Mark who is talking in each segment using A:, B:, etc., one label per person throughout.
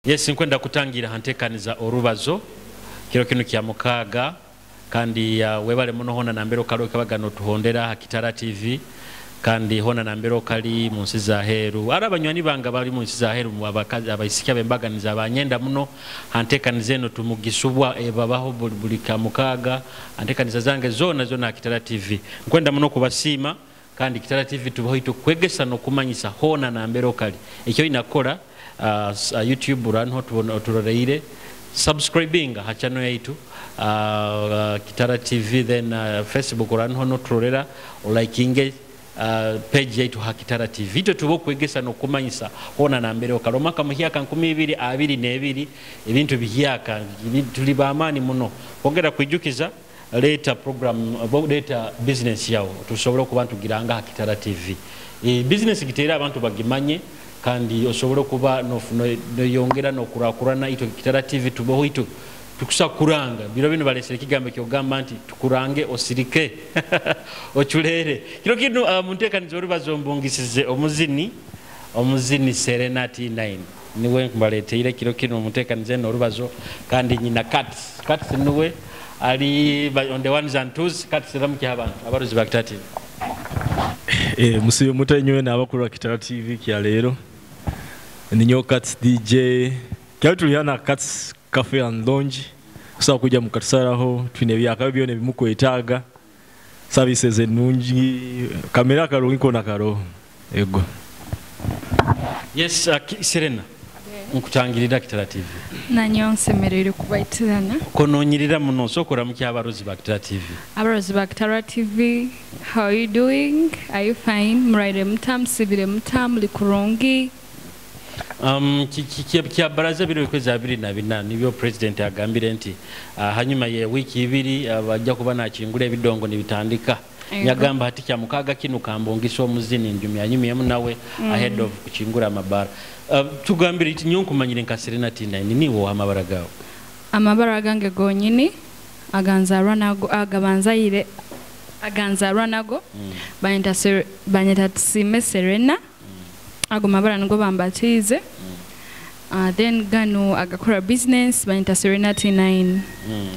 A: Yes, nkwenda kutangira hantekaniza orubazo kiro kinu kya mukaaga. Kandi webale muno hona nambere okali okabaga notuhondera ha Kitara TV, kandi hona nambere okali mu nsi za heru. Ari abanywani bange bali mu nsi za heru, abakazi abaisiki abembaganiza banyenda muno hantekaniza eno tumugisubwa ebabaho buli ka mukaaga. Antekaniza zange zona zona ha Kitara TV. Nkwenda muno kubasiima, kandi Kitara TV tubaho itwe kwegesa n'okumanyisa hona nambere okali. Ekyo inakora YouTube ranho turoreire, subscribing ha channel yaitu Kitara TV, then Facebook ranho noturorera, olikinge page yaitu ha Kitara TV. Itwe tuba okwegesa n'okumanyisa hona nambere okali. Omwaka muhyaka 2022, ebintu bihyaka, tuli b'amaani muno. Kwongera kwijukiza, leta program, leta business yawo tusobole okuba ntugiranga ha Kitara TV. Business giteera abantu bagimanye, kandi osobole okuba noyongera nokurakurana. Itwe Kitara TV tubeho itwe tukusakuranga. Biro bino balesere ekigambo kyogamba nti tukurange osirike oculere. Kiro kinu munteekaniza orubazo mbungisize omuzini Serena T9 niwe mbaleteire kiro kinu munteekaniza eno orubazo. Kandi nyina Kats, Kats niwe ali on the ones and twos. Kats, ramukya abantu abaruzi ba Kitara TV.
B: Musibe mutenywe n'abakuru ba Kitara TV kya leero. Ninyo Kats DJ. Kyali tuli hano Kats Cafe and Lounge. Osobola kujja mukatusalaho, tulina ebyakabi byona ebimukwetaaga, services ennungi, kamera akalungi kona karoho. Ego.
A: Yes, Serena, nkutangirira Kitara TV.
C: Nanyo nsemereire kubaitirana.
A: Kononyirira muno, sokora mu kyabarozi ba Kitara TV.
C: Abarozi ba Kitara TV, how are you doing? Are you fine? Muraire muta, musibire muta, muli kurungi?
A: Kya baraza biro kwezi 24 nibyo president agambire nti hanyuma ye wiki ibiri bajja kuba nakingula ebidongo nibitandika. Yagamba hati kya mukaga kinu kambongiso omuzini njumi anyumyemu nawe ahead of kuchingura amabara. Tugambire iti nyo nkumanyire nka Serena T9 niwo amabara gawe.
C: Amabara gange gonyini aganzarwa nago, agabanzaire aganzarwa nago. Banyita Tusime Serena. Ago mabara nigo bambatize. Then gano agakora business banyita Serena T9.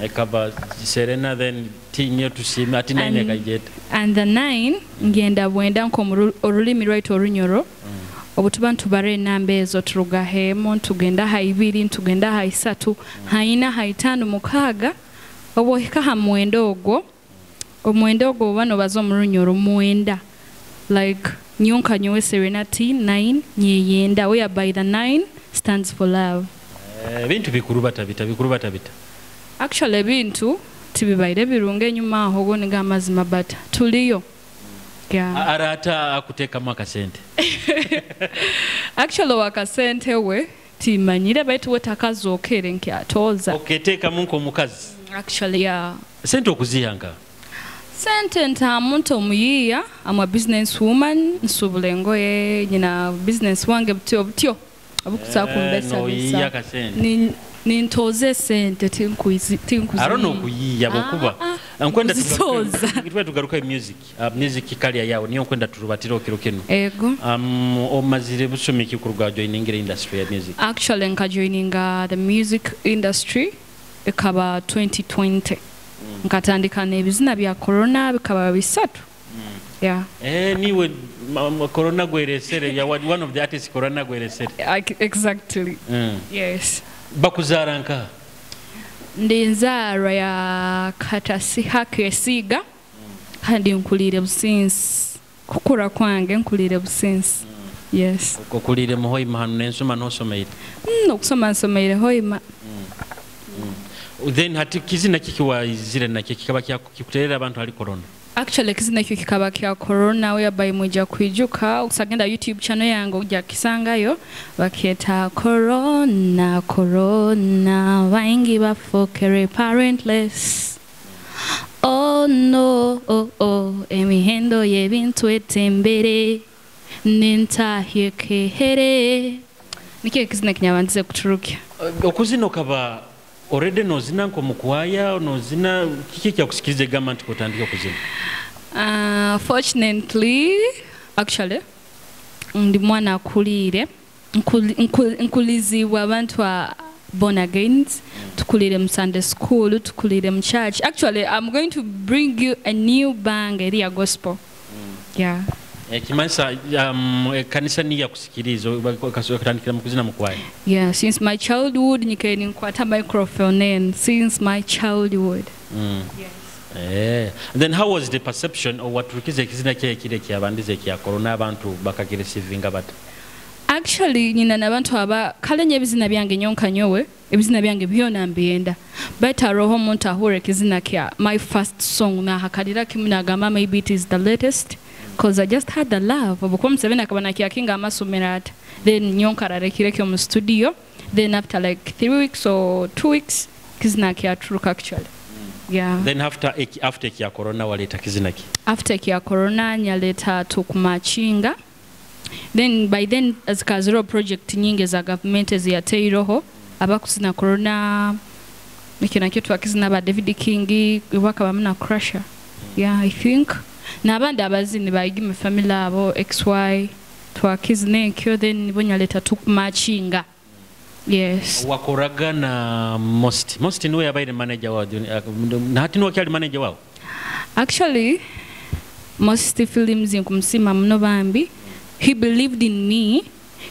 A: Ekaba Serena then T nyo Tusime ati 9 ekajeta.
C: And the 9 ngenda bwenda nko orulimi rwaitu orunyoro. Obutuba ntubare enamba ezo turuga hemo ntugenda ha ibiri ntugenda ha isatu haina ha itano mukaga obohika ha mwendo ogwo. Omwendo ogwo bano bazo mu runyoro mwenda like nyonka nyowe Serena T9 nyeyenda, where by the 9 stands for love.
A: Bintu bikuru batabita, bikuru batabita.
C: Actually bintu tibibaire birunge enyuma aho go niga amazima bata tuliyo. Yeah.
A: Arata akuteka mwaka sente.
C: Actually wakasente we timanyire baitu we takazokere nkyatoza.
A: Okay, teka munko mukazi.
C: Actually yeah.
A: Sente okuzihanga.
C: Sente nta muntu omuyiya, I'm a business woman, nsubula engoye, nyina business wange butyo butyo. Abukusa kumbesa
A: no,
C: bisa.
A: yiya kasente.
C: Nintoze sente tinkuizi tinkuzi.
A: Arono kuyiya bokuba. Nkwenda
C: Nzitoza.
A: tugaruka music. Music kali yawo niyo nkwenda turubatiro kiro kino.
C: Ego.
A: Omazire busumiki kuruga joining industry ya music.
C: Actually nka joining the music industry ikaba 2020. Nkatandika n'ebizina bya corona bikaba bisatu. Yeah.
A: Niwe corona gweresere ya one of the artists corona gweresere.
C: Exactly. Yes.
A: Bakuzara nka?
C: Ndi nzarwa ya Katasi Hakesiga. Kandi nkulire Businsi. Kukura kwange nkulire Businsi. Yes.
A: Okulire mu Hoima hano nensoma nosomeire.
C: Okusoma nsomeire Hoima.
A: Then hati kizina kikiwa zile na kikaba kikuterera abantu hali corona.
C: Actually kizina kyo kikaba kya corona whereby muja kwijuka usagenda YouTube channel yange ujja kisangayo baketa corona corona waingi bafokere parentless. Oh no oh oh emihendo yebintu etembere nintahiyekehere. Nikyo kizina kinyabanze kuturukia.
A: Okuzina okaba already nozina nko mukwaya nozina kiki kya kusikiriza gamba nti kutandika kuzina?
C: Fortunately actually ndi mwana akulire Nkulizibwa abantu born agains, tukulire mu Sunday school, tukulire mu church. Actually, I'm going to bring you a new bang eri ya gospel. Yeah.
A: Ekimanyisa ekkanisa niyo yakusikiriza okatandikira mu kuzina mu kwaya.
C: Yeah, since my childhood nyikaire ninkwata microphone in since my childhood. Yes.
A: Then how was the perception of waturukiza ekizina kye ekire kyabandize kya corona, abantu bakakireceivinga bata?
C: Actually nyina n'abantu aba kale nye ebizina byange nyonka nyowe ebizina byange byona mbyenda, but aroho omuntu ahure ekizina kya my first song nahakalira kimu nagamba maybe it is the latest, cause I just had the love obukuba Museveni akaba nakyakinga amasomero ati, then nyonka ararekire mu studio, then after like 3 weeks or 2 weeks kizina kyaturuka actually. Yeah.
A: Then after kya corona waleta kizina ki?
C: After kya corona nyaleta tukumachinga. Then by then zikaziro project nyingi za government eziyateiroho abakusina corona ekyo nakyo twakizina ba David King wakaba muna Crusher. Yeah, I think n'abandi abazini bayigime family abo XY twakizina ekyo, then bonyaleta tukumachinga. Yes.
A: Wakoraga na Most niwe yabaire manager wao na hati niwe kyali manager wao?
C: Actually Most films nkumsima muno bambi. He believed in me,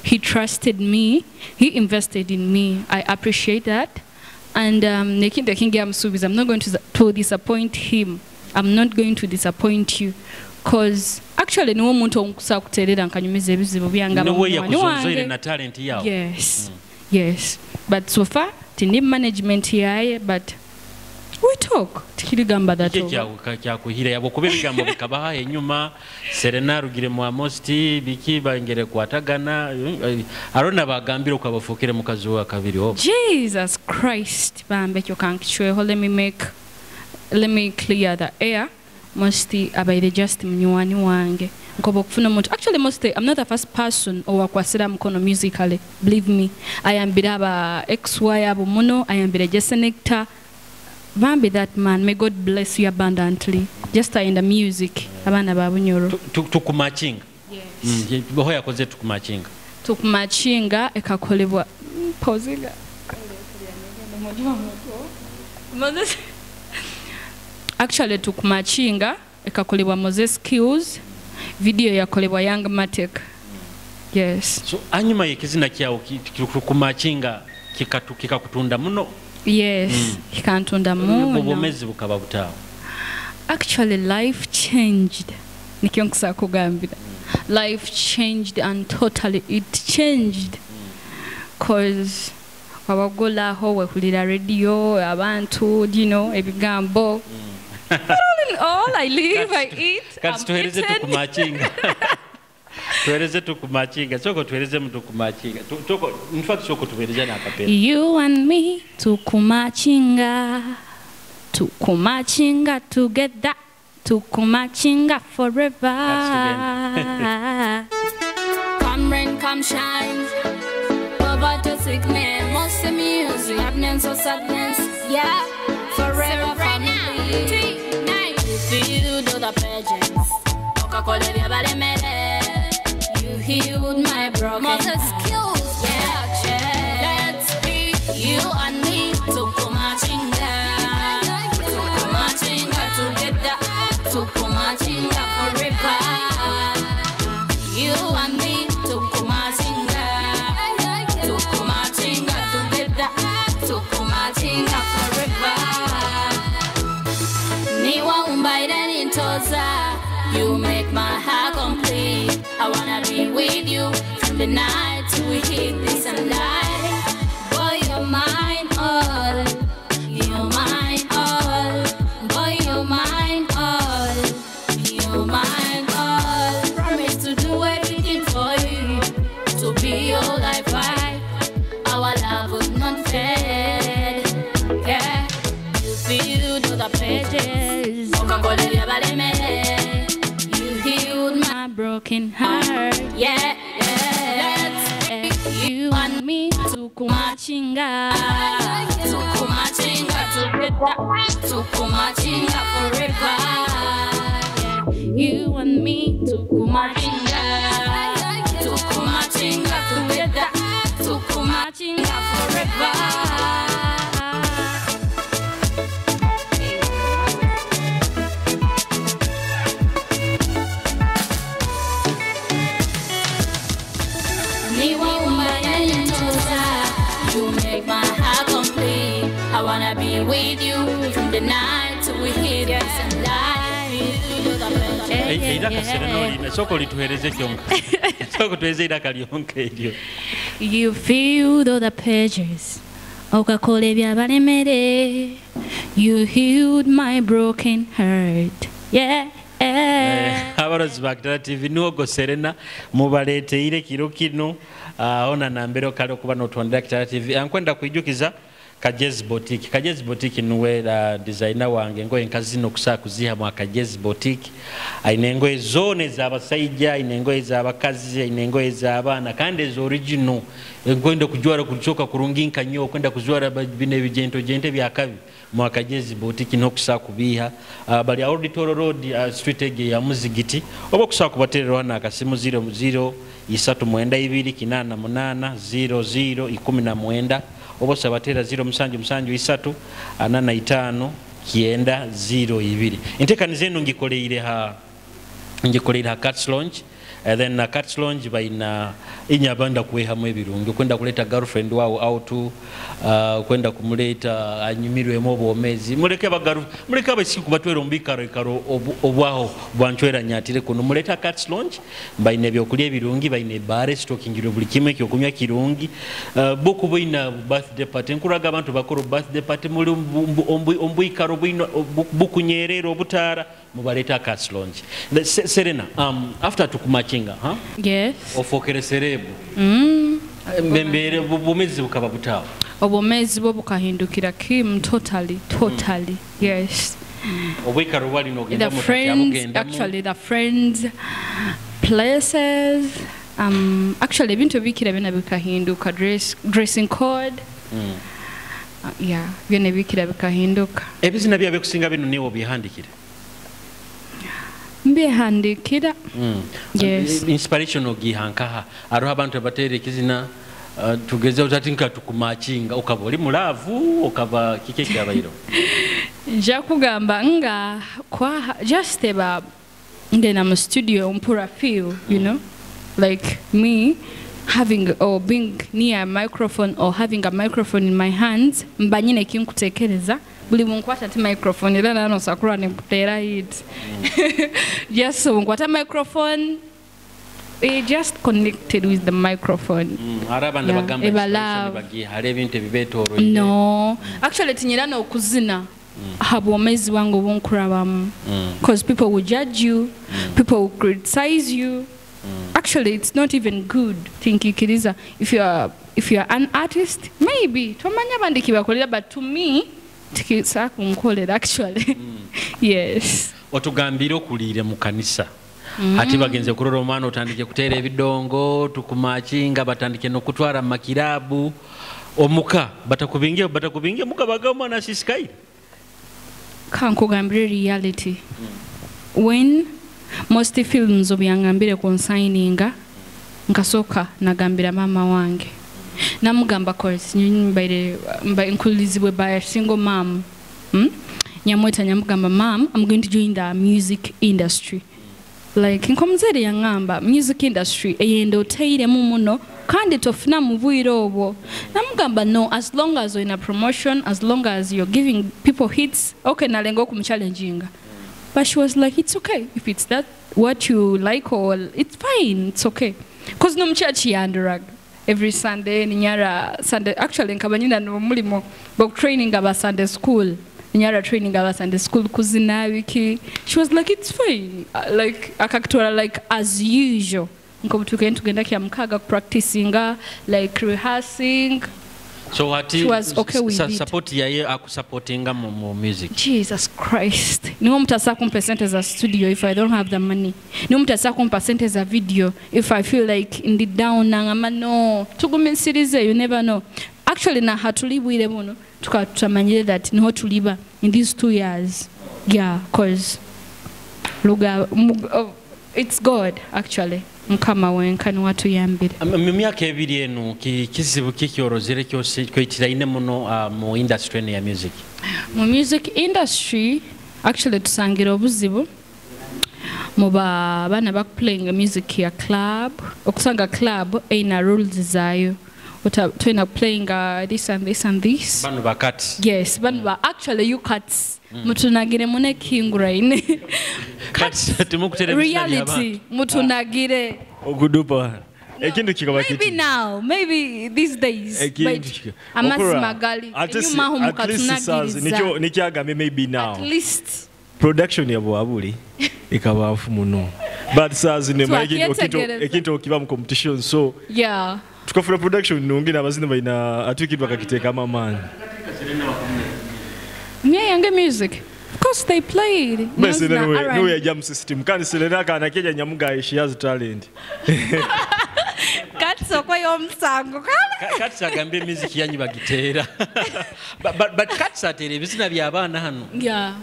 C: he trusted me, he invested in me. I appreciate that. And I'm not going to disappoint him. I'm not going to disappoint you. Because actually niwe muntu onkusa kuterera nkanyumiza ebizibu byanga.
A: Niwe yakuzozoire na talent yao.
C: Yes. Yes. But so far tindi management yaye, but we talk. Tikirigamba that.
A: Kyakuhira yabo kuba ebigambo bikabaha enyuma Serena rugire mu Most biki bangere kwatagana arona bagambira ukabafukire mukazi wa kabiri obo.
C: Jesus Christ bambe kyo kankichweho, let me clear the air. Most abaire just munywani wange nkobo kufuna omuntu. Actually Most, I'm not the first person owakwasira mukono musically, believe me. Ayambira aba XY abo muno, ayambira Jason Nectar. Bambi, that man, may God bless you abundantly. Just in the music, abana babunyoro.
A: Tukumachinga.
C: Yes.
A: Boho yakoze tukumachinga.
C: Tukumachinga ekakolebwa pausinga. Actually tukumachinga ekakolebwa Moses Skills, video yakolebwa Young Matek. Yes.
A: So anyuma yekizina kyawo tukumachinga kikakutunda muno.
C: Yes, kikantunda muno.
A: Obumezi bukaba butawo.
C: Actually life changed. Nikyo nkusa kugambira. Life changed and totally it changed. Cause wabagola ho wehulira radio abantu, you know, ebigambo. But all in all, I live, I eat.
A: Kati tuhereze tukumachinga. Tuhereze tukumachinga. Soko tuhereze mtukumachinga. Toko, in fact soko tuhereze na kapela.
C: You and me tukumachinga. Tukumachinga together. Tukumachinga forever.
D: Come rain, come shine. Poverty, sickness, most music, happiness or sadness. Yeah, forever family. 3, 9. You do the pages. Coca-Cola, you healed my broken heart. Skills, yeah, let's be you and me. Tukumachinga, tukumachinga together, tukumachinga forever. You and me, tukumachinga, tukumachinga together, tukumachinga forever. Niwa umbaire nintoza. You make my heart complete. I wanna be with you from the night till we hit the sunlight. Boy, you're mine all. You're mine all. Boy, you're mine all. You're mine all. Promise to do everything for you, to be your life. Our love will not fade. Yeah, you feel the pages.
C: My broken heart,
D: yeah, yeah. Let's be
C: you and me, tukumachinga,
D: tukumachinga together, tukumachinga forever.
C: Yeah. You and me, tukumachinga,
D: tukumachinga together, You make my heart complete. I wanna be with you from the night till we hit the sunlight.
A: Eiraka Serena olina, sooka olituweereze kyonka, sooka otuweereze eiraka lyonka eryo.
D: You filled all the pages, okakola ebyabalemere. You healed my broken heart. Yeah.
A: Abalozi ba Kitara TV, niwogo Serena mubaleeteire kiro kino. Ona nambere kale okuba notondera Kitara TV. Ankwenda kwijukiza Kajezi Boutique. Kajezi Boutique nuwe designer wange engoye enkazi zino okusaa kuziha mu Kajezi Boutique. Aine engoye zona ez'abasajja, aine engoye ez'abakazi, aine engoye ez'abaana, kandi eza original. Nkwenda kujwara kucoka kurungi nkanyo, okwenda kujwara bino ebijento jente byakabi mu Kajezi Boutique n'okusaa kubiha. Bali Old Toro Road, street ege ya Muzigiti, oba okusaa kubatererwa n'akasimu 00 392 88 00 19, oba osabatera 077 345 9 02. Enteekaniza eno ngikoleire ha Cats Lounge. And then na Cats Lounge baina inyabanda kuwehamu ebirungi, okwenda kuleta girlfriend wawo out, kwenda kumuleta anyumirwemu obwomezi. Muleke abagaru, muleke abasiku kubatwera omu bikaro obwaho bwanchwera nyatire kuno. Muleta Cats Lounge baina ebyokulya ebirungi, baina ebare stokingirwe buli kimwe ekyokunywa kirungi. Boku baina birthday party, nkuraga abantu bakora birthday party muri ombwikaro bwino bukunyerera obutaara, mubaleta Cats Lounge. Serena, after tukumachinga, huh?
C: Yes.
A: Ofokere serebu. Mbembere bumezi bukaba butawo.
C: Obumezi bwo bukahindukira kim totally, totally. Yes.
A: Obwikaro bwali nogenda
C: The
A: mu
C: friends,
A: tachabugenda mu.
C: actually the friends, places, actually ebintu bikira byona bikahinduka, dressing code. Yeah, byona bikira bikahinduka.
A: Ebizina byabe kusinga bino niwo bihandikire.
C: Mbihandikira. Yes.
A: Inspiration ogihankaha. Aroha abantu abatere kizina, tugeze utatinka tukumachinga ukaba oli mulavu ukaba kike kyabayiro.
C: Nja kugamba nga kwa just eba ngena mu studio mpura feel, you know, like me having or being near a microphone or having a microphone in my hands, mba nyine kinkutekereza buli munkwata ti microphone era nano sakura ne kutera hit. Just so munkwata microphone, it just connected with the microphone.
A: Araba
C: Yeah,
A: ndabagamba
C: eba
A: inspiration
C: love.
A: bagiye hari ebintu ebibetoro.
C: No, actually tinyera no kuzina. Habwomezi wangu bunkurabamu. Because people will judge you, people will criticize you. Actually, it's not even good. Tinkikiriza if you are an artist, maybe tomanya bandiki bakolera, but to me tikisa kunkolera actually. Yes.
A: Otugambire okulire mu kanisa. Ati bagenze kurora omwana otandike kuteera ebidongo, tukumachinga batandike nokutwara mu makirabu omuka batakubingia, batakubingia muka baga omwana asisikaire.
C: Kankugambire reality. When most films obyangambire consigninga nkasoka nagambira mama wange. Namugamba course nyimbaire mba nkulizibwe by a single mom. Nyamweta nyamugamba, mom, I'm going to join the music industry. Like nkomzere yangamba music industry eyenda oteiremu muno kandi tofuna mu bwire obwo. Namugamba no, as long as you're in a promotion, as long as you're giving people hits, okay, nalenga okumuchallenginga. But she was like, it's okay if it's that what you like or it's fine, it's okay. Cause no mchurch yandurag every Sunday ninyara Sunday actually nkabanyina no mulimo but training aba Sunday school. Ninyara training aba Sunday school kuzina wiki. She was like, it's fine. Like akaktora like as usual. Nkobutuke tugenda kya mukaga practicing like rehearsing.
A: So ati
C: She was okay with it.
A: Support yaye akusupportinga mu music.
C: Jesus Christ. Niwo mutasa kumpa sente za studio if I don't have the money. Niwo mutasa kumpa sente za video if I feel like in the down nangama no. Tugumisirize, you never know. Actually na hatulibwire buno tukatamanyire that niho tuliba in these 2 years. Yeah, cause luga it's God actually. Mukama wenka ni watu yambire.
A: Mu myaka ebiri eno kizibu kikyorozere kyose kwitiraine muno mu industry ya music.
C: Mu music industry actually tusangira obuzibu mu baana ba playing music ya club. Okusanga club eina rules zayo. Twina playing this and this and this.
A: Bano bakati.
C: Yes, bano ba actually you Kats. Mutunagire mune kinguraine.
A: Kats timukutere
C: reality mutunagire.
B: Okudupa. Ekintu kikaba kiti.
C: Maybe now, maybe these days. But amazima gali. Enyuma ho mukatunagiriza.
B: Nikyagambe maybe now.
C: At least
B: production ya bwabuli ikaba nfu muno. But sazi ne ekintu okiba mu competition, so
C: yeah.
B: Tukafuna production nungi n'abazina balina atukidwa kakiteeka amaanyi.
C: Yange music. Of course they played.
B: Basi niwe jam system. Kandi Serena kana keja nyamuga, she has talent.
C: Katso kwa yomsango.
A: Katso agambe music yanyu bagitera. But Katso atere ebizina bya baana hano.
C: Yeah.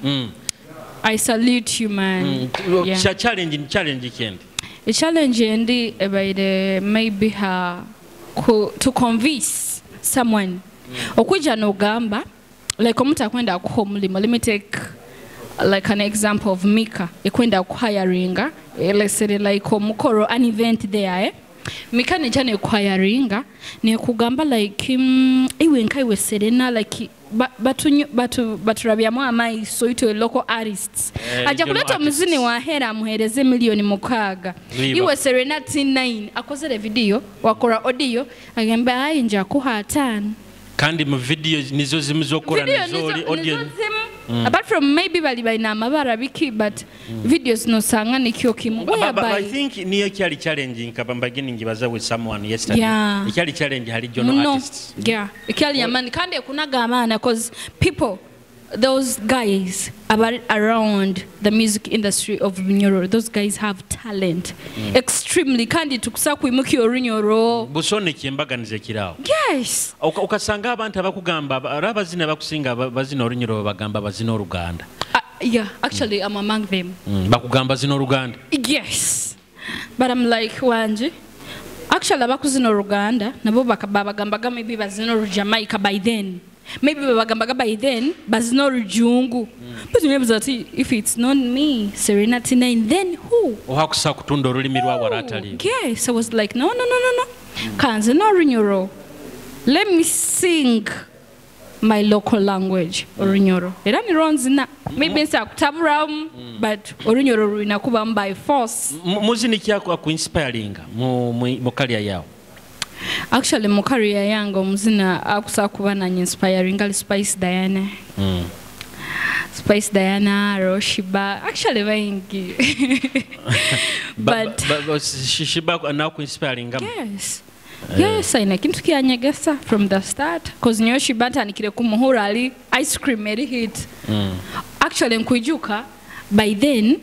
C: I salute you, man.
A: Yeah. Challenge kendi.
C: A challenge endi ebaire maybe ha to convince someone. Okuja nogamba like omuntu akwenda kuha omulimo. Let me take like an example of Mika ekwenda kuhiringa, let's say like omukoro, an event there, eh? Mika neja nekuhiringa nekugamba like iwe nkaiwe Serena like baturabyamu amaiso itwe local artists. Aja kuleta muzini wa hera amuhereze 6 million. Iwe Serena T9 akozere video wakora audio agamba ayi nja kuha 5.
A: Kandi mu video nizo zimu zokora nizo audio.
C: Apart from maybe bali balina amabara biki, but videos no sanga nikyo kimu.
A: But I think niyo kyali challenge nkabamba ngibaza with someone yesterday.
C: Yeah.
A: Ikyali challenge hali jono artists.
C: Yeah. Ikyali amani kandi kunaga amana cause people, those guys about around the music industry of Runyoro, those guys have talent. Extremely. Kandi tukusa kuimuki Runyoro.
A: Busone kyembaganize kirao.
C: Yes.
A: Okasanga abantu abakugamba abazina bakusinga bazina Orunyoro bagamba bazina Oluganda.
C: Yeah, actually I'm among them.
A: Bakugamba zina Oluganda.
C: Yes. But I'm like wanje. Actually abakuzina Oluganda nabo bagambaga maybe bazina Jamaica by then. Maybe bagambaga by then bazina Olujungu. But remember that if it's not me, Serena T9, then who?
A: Ohakusa kutunda olulimi lwa waratali.
C: Yes, I was like no. Kanze no Runyoro. Let me sing my local language, Orunyoro. Era nironzina. Maybe nsa kutaburamu, but Orunyoro rulina kuba by force.
A: Muzini kyako ku inspiringa mu career yao.
C: Actually mu career yange omuzina akusa kuba nanye inspiring ali Spice Diana. Spice Diana, Roshiba, actually baingi.
A: But Shiba na ku inspiring.
C: Yes. Yes, aina kintu kyanyegesa from the start cause nyo Shiba ntandikire kumuhura ali ice cream eri hit. Actually nkuijuka by then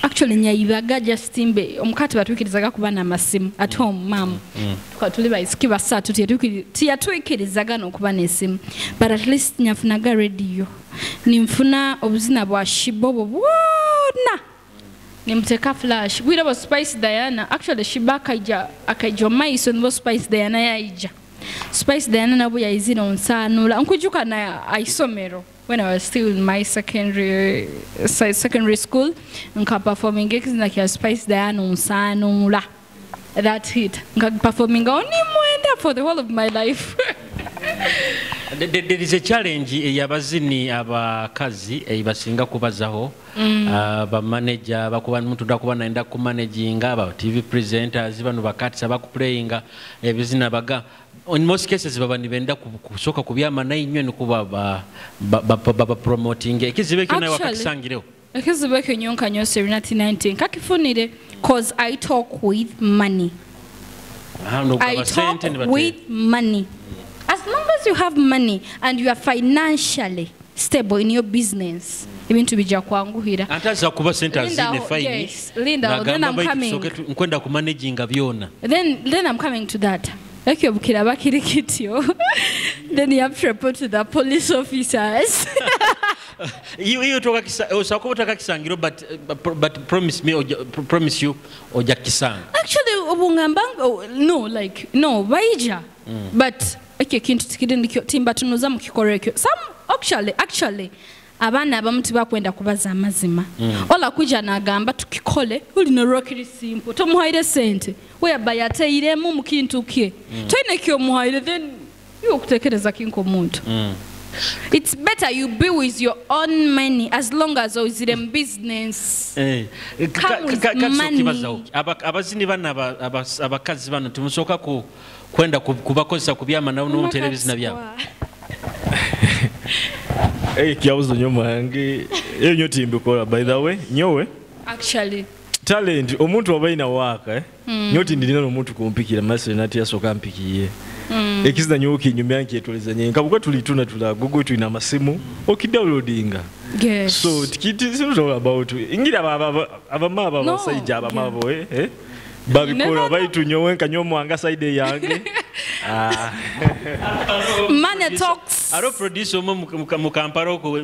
C: actually nyayibaga just mbe omukati batwikirizaga kuba na masimu at home mom. Tukatuli baisiki basatu tiyatwikirizaga nokuba n'esimu, but at least nyafunaga radio nimfuna obuzina bwa Shibobo bwona nimteka flash bwira bo Spice Diana. Actually Shiba akaija maiso nibo Spice Diana yaija. Spice Diana nabo yaizira onsanula nkujuka na aisomero when I was still in my secondary school nka performing ekizina kya Spice Diana onsanula that hit nka performing only mwenda for the whole of my life.
A: There is a challenge eyabazini abakazi ebasinga kubazaho ba manager bakuba muntu ndakuba naenda ku managinga ba TV presenters bano bakatisa bakuplayinga ebizina baga in most cases baba nibenda kusoka kubyama na inywe nikuba ba promoting ekizibe kyo nawe wakakisangireho
C: ekizibe kyo nyonka nyo Serena T19 kakifunire cause I talk with money. I talk with money. As long as you have money and you are financially stable in your business, ebintu bijja kwanguhira.
A: Antaza kuba sente azine fine.
C: Yes, Linda, then I'm coming.
A: Nkwenda ku managinga byona.
C: Then I'm coming to that. Ekyo bukira bakiri kityo. Then you have to report to the police officers.
A: You toka kisa osako utaka kisangiro but promise me promise you oja kisanga.
C: Actually obungamba no like no baija. But ekyo kintu tikiri nikyo timba tunuza mu kikoro ekyo. Some actually Abaana abamu tibakwenda kubaza amazima. Ola kuja nagamba tukikole uli rokiri simple tomuhaire sente weyaba yateiremu mu kintu kye toine kyomuhaire, then iwe okutekereza kinko omuntu. It's better you be with your own money as long as ozire mu business. Come with money.
A: Abazini bana abakazi bano timusooka kwenda kubakozesa ku byama nabo n'omutera ebizina byabo.
B: Kyabuzo nyo mwange eyo nyo timbikola, by the way nyowe
C: actually
B: talent omuntu abaina waka nyo tindina n'omuntu kumpikira maso nati yasoka mpikiye. Ekizina nyo kinyumya nkyetoleza nye nkabuka tulituna tula Google tulina amasimu okidownloadinga.
C: Yes.
B: So tikiti is all about ingira abama abasajja abamabo babikola baitu nyowe nka mwanga side yange.
C: Money talks.
A: Aro producer omu mu Kampala okwo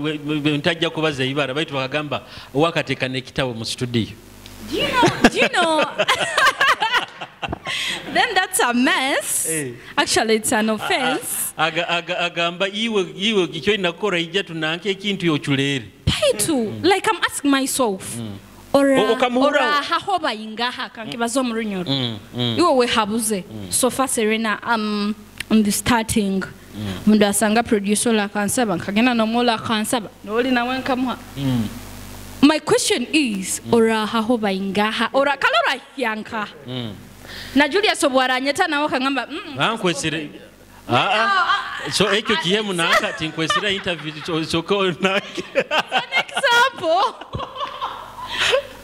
A: ntajja kubaza ibara baitu bakagamba wakateeka ekitabo mu studio.
C: Do you know? Then that's a mess. Actually, it's an offense.
A: Agamba iwe icyo inakora ijja tunanke ekintu yochulere.
C: Paitu, like I'm asking myself. Ora hahoba ingaha kankibazo mu runyoro. Iwe we habuze. So far Serena on the starting. Mundu asanga producer la kansaba nkagenda no mola kansaba. Noli nawe nkamuha. My question is ora hahoba ingaha ora kalora yanka. Na Julius obwaranyeta nawe kangamba
A: ankwesire so ekyo kihemu nanka tinkwesira interview so ko
C: an example.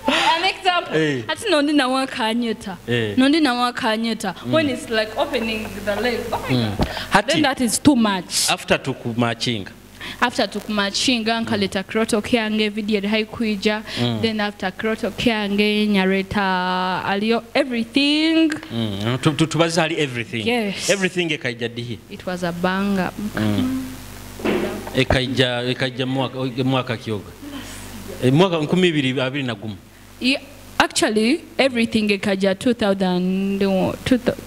C: An example. Ati nondi nawe kanyeta. Nondi nawe kanyeta when it's like opening the leg. Oh my God.
A: Hati,
C: then that is too much.
A: After tukumachinga.
C: After tukumachinga nkaleta kroto kyange video haikuija. Then after kroto kyange nyareta alio everything.
A: Tubaza hali everything.
C: Yes.
A: Everything ekaija dihi.
C: It was a banger.
A: Ekaija mwaka kyoga. Mwaka 2021.
C: Yeah, actually everything ekaja 2021.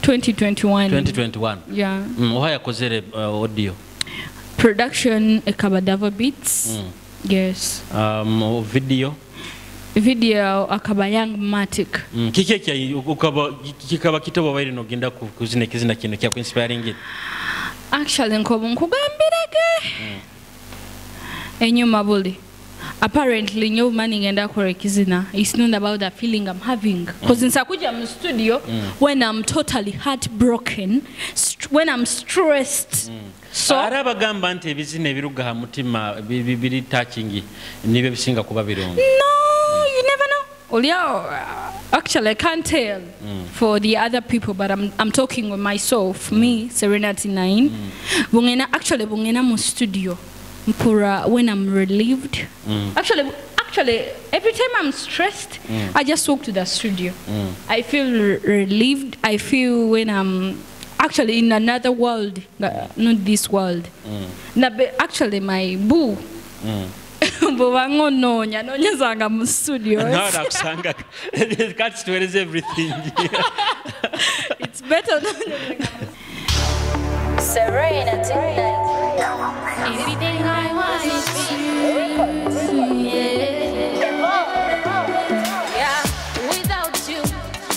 A: 2021.
C: Yeah.
A: Ohaya kozere audio.
C: Production ekaba Davo Beats. Yes.
A: Video.
C: Video akaba Young Matic.
A: Kiki kya ukaba kikaba kitabo baire no genda kuzina kizina kino kya inspiring.
C: Actually nkobo nkugambirage. Enyuma buli. Apparently nyo money ngenda kore kizina. It's not about the feeling I'm having. Cause nsakuja mu studio when I'm totally heartbroken, when I'm stressed. So
A: araba gamba nti ebizina ebiruga ha mutima biri touching nibe bisinga kuba birungi.
C: No, you never know. Olia, actually I can't tell for the other people, but I'm talking with myself, me Serenity 9. Bungena actually bungena mu studio. Mpura when I'm relieved. Actually every time I'm stressed, I just walk to the studio. I feel relieved. I feel when I'm actually in another world, not this world. Na actually my boo. Bwango no nyanyezanga mu studio.
A: No, nakusanga. Can't stories everything.
C: It's better than
D: Serenity. Everything I want is you. Yeah. Without you,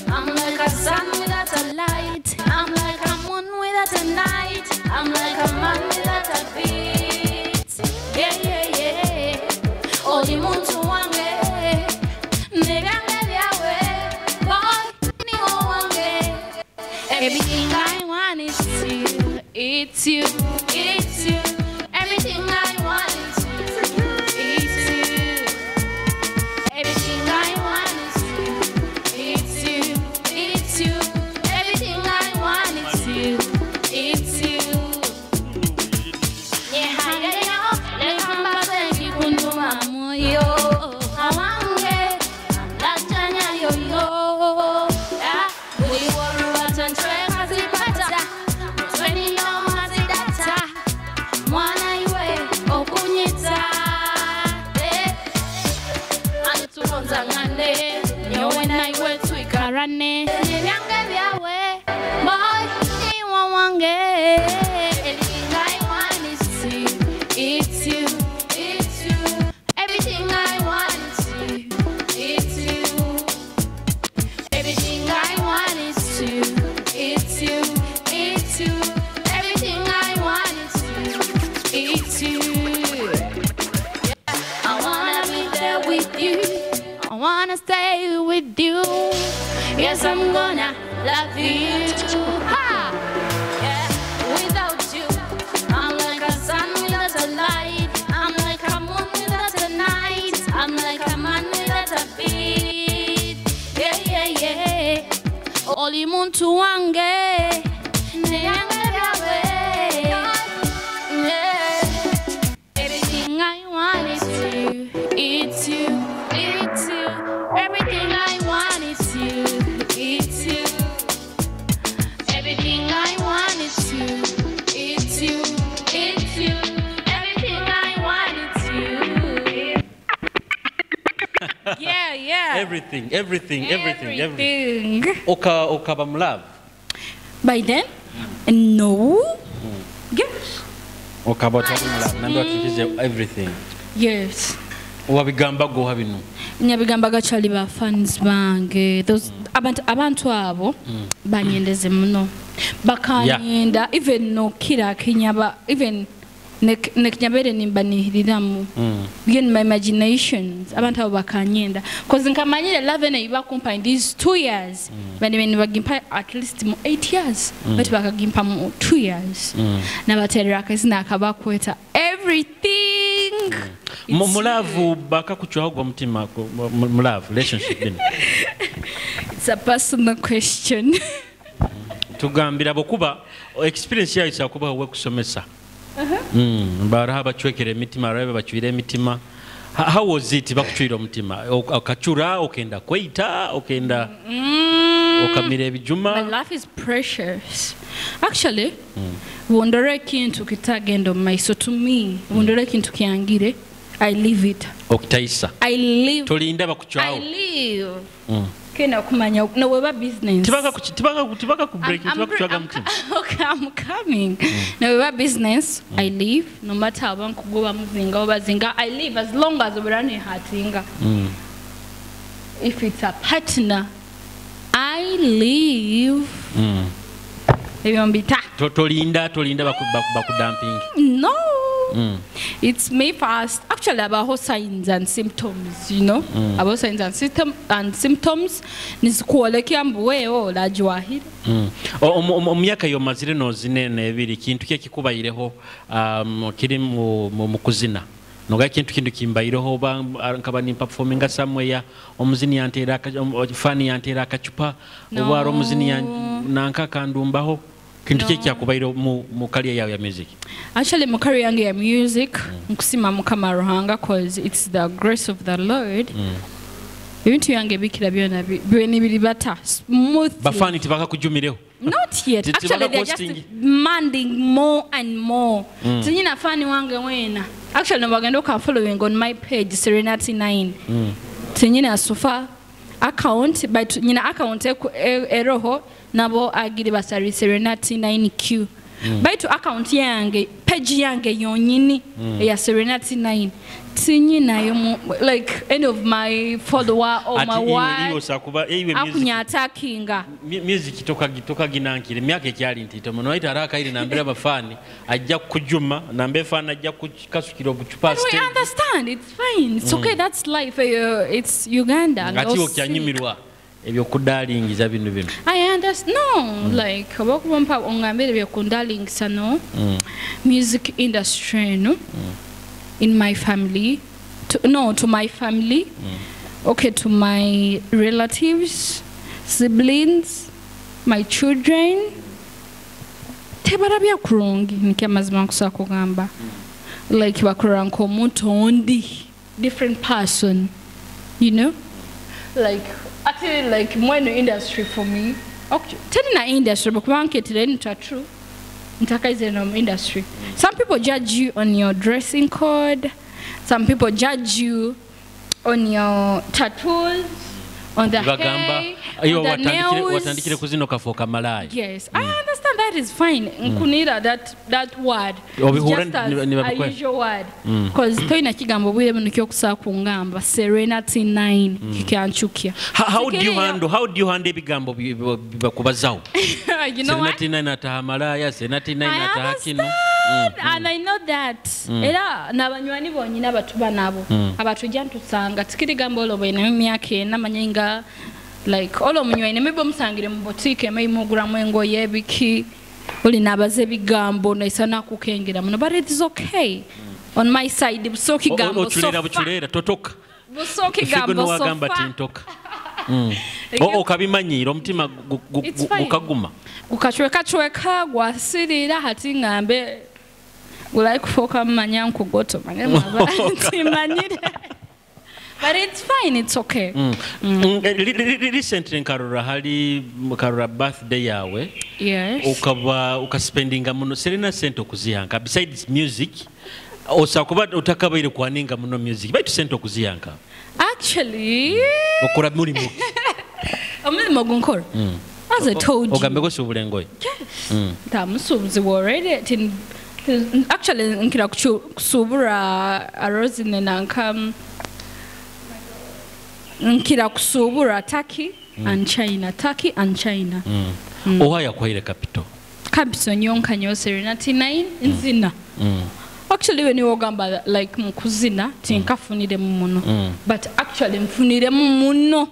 D: I'm like a sun without a light. I'm like a moon without a night. I'm like a man without a beat. Yeah, yeah, yeah. Oli muntu wange, nebyange byawe, boy, niwo wange. Everything I want is you. It's you, it's you. Everything I want is you, it's you. Everything I want is you, it's you, it's you. Everything I want is you, it's you. Nyehangeyo, lekamba kikunduma moyo. Awange, lachanya yoyo. We were watantwe kazipata. Mwana iwe okunyita antukonzangane nyowe na iwe tuikarane nebyange byawe boy niwo wange. Everything I want is you, it's you, it's you. I wanna stay with you. Yes, I'm gonna love you. Ha! Yeah. Without you, I'm like a sun without a light. I'm like a moon without a night. I'm like a man without a beat. Yeah, yeah, yeah. Oli muntu wange, neyange byawe. Yeah. Everything I want is you, it's you, it's you. Everything I want is you, it's you. Everything I want is you, it's you, it's you. Everything I want is you.
C: Yeah, yeah.
A: Everything, everything, everything, everything.
C: Everything.
A: Okaba mu love?
C: By then? No. Yes.
A: Okaba otali mu love nambe watukize everything.
C: Yes.
A: Wabigamba goha bino?
C: Nyabigamba gachali ba fans bange. Those abantu abo banyendeze muno. Bakanyenda even no kira kinyaba even nekinyabere nimbanihiriramu. In my imaginations abantu abo bakanyenda cause nkamanyire love ene iba kumpa in these 2 years. Bani bani bagimpa at least mu 8 years. But bakagimpa mu 2 years. Nabaterera akazina akabakweta everything.
A: Mulavu bakakuchwaho gwa mutima mulavu relationship bino.
C: It's a personal question.
A: Tugambira bokuba experience yayo sakuba we kusomesa. Baraha bachwekere emitima, rabe bachwire emitima. How was it bakuchwira omutima? Okachura, okenda kweita, okenda okamira ebijuma.
C: My life is precious. Actually, wondore kintu kitagenda mu maiso to me, wondore kintu kyangire, I leave it.
A: Okutaisa.
C: I leave.
A: Tolinda bakuchwaho.
C: I leave. Kena kumanya no weba business.
A: Tibaka ku break, tibaka kuchwaga mutima.
C: Okay, I'm coming. No weba business, I leave no matter how bankugoba muzinga obazinga, I leave as long as oburani hatinga. If it's a partner, I leave. Ebyombita.
A: Tolinda baku dumping.
C: No. It's me first. Actually, about signs and symptoms, you know. About signs and symptoms. Nisikuolekea mbuwe o la jwahiri.
A: Omyaka yo mazire no zinene ebiri kintu kye kikubayireho kiri mu kuzina. Noga kintu kintu kimbayireho ba nkaba ni performinga somewhere omuzini yantera fani yantera akachupa oba omuzini nanka kandumbaho. Kintu kye kyakubaire mu career yawe ya music?
C: Actually, mu career yange ya music, nkusima Mukama Ruhanga cause it's the grace of the Lord. Ebintu yange bikira byona byona biri bata smoothly.
A: Bafani tibaka kujumireho?
C: Not yet. Actually, they're just demanding more and more. Tinyina fani wange wena. Actually, nabagenda ka following on my page Serenity 9. Tinyina sofa account but nyina account eroho nabo agiri basari Serenity 9Q. Baitu account yange page yange yonyini ya Serenity 9 tinyina yo like any of my follower or my wife akunya attackinga
A: music toka ginankire myaka ekyali ntito muno waita haraka ili nambira abafani ajja kujuma nambe fana ajja kukasukira obuchupa
C: stage. We understand, it's fine, it's okay, that's life, it's Uganda.
A: Ati okyanyumirwa ebyo kudalingiza bino bino.
C: I understand. No, like abakumpa ongambire byo kundalingisa no. Music industry no. In my family, to my family, okay, to my relatives, siblings, my children. Tebarabya kurungi nikia mazima nkusa kugamba. Like bakuranko omuntu ondi, different person, you know? Like actually like mweno industry for me. Okay, tena na industry but kubanketire nta true. Ntakaize no industry. Some people judge you on your dressing code. Some people judge you on your tattoos, on the hair, on the nails.
A: Watandikire kuzino kafoka malaya.
C: Yes, I understand that is fine. Nkunira that word. It's just as a usual word. Because toina kigambo bwire bino kyokusa kungamba Serenity 9 kikyanchukia.
A: How do you handle ebigambo bakubazaho?
C: You know what?
A: Serenity 9 ataha malaya, Serenity 9 ataha kino.
C: God, and I know that. Era n'abanywani bonyine abatuba nabo abatujja ntusanga tikirigamba olwo bainamu emyaka ena manye nga like olwo omunywaine maybe omusangire mu boutique, maybe muguramu engoye ebiki, oli nabaza ebigambo naisa nakukengera muno, but it is okay. On my side buso kigambo
A: Ochulera
C: so far.
A: Buchulera totoka.
C: Buso
A: Figo
C: kigambo so
A: nowagamba
C: far.
A: Tintoka. Okabimanyira omutima
C: It's fine.
A: gukaguma.
C: Gukacwekacweka gwasirira hati ngambe gulai kufoka mumanya nkugoto manye timanyire, but it's fine, it's okay.
A: Recently nkarora hali nkarora birthday yawe.
C: Yes.
A: Ukaba ukaspendinga muno serena sente okuziyanka besides music osakuba otakabaire kwaninga muno music baitu sente okuziyanka.
C: Actually
A: okora mulimu.
C: Omulimo gunkora, as I told you.
A: Ogambeko subula engoye.
C: Yes, ntamusuubuzi already. Actually nkira kusubura arosine nanka nkira kusubura Turkey and China, Turkey and China.
A: Oha yakwaire capital?
C: Capital nyonka nyo Serena T9 nzina. Actually when you ogamba like mukuzina tinkafuniremu muno, but actually nfuniremu muno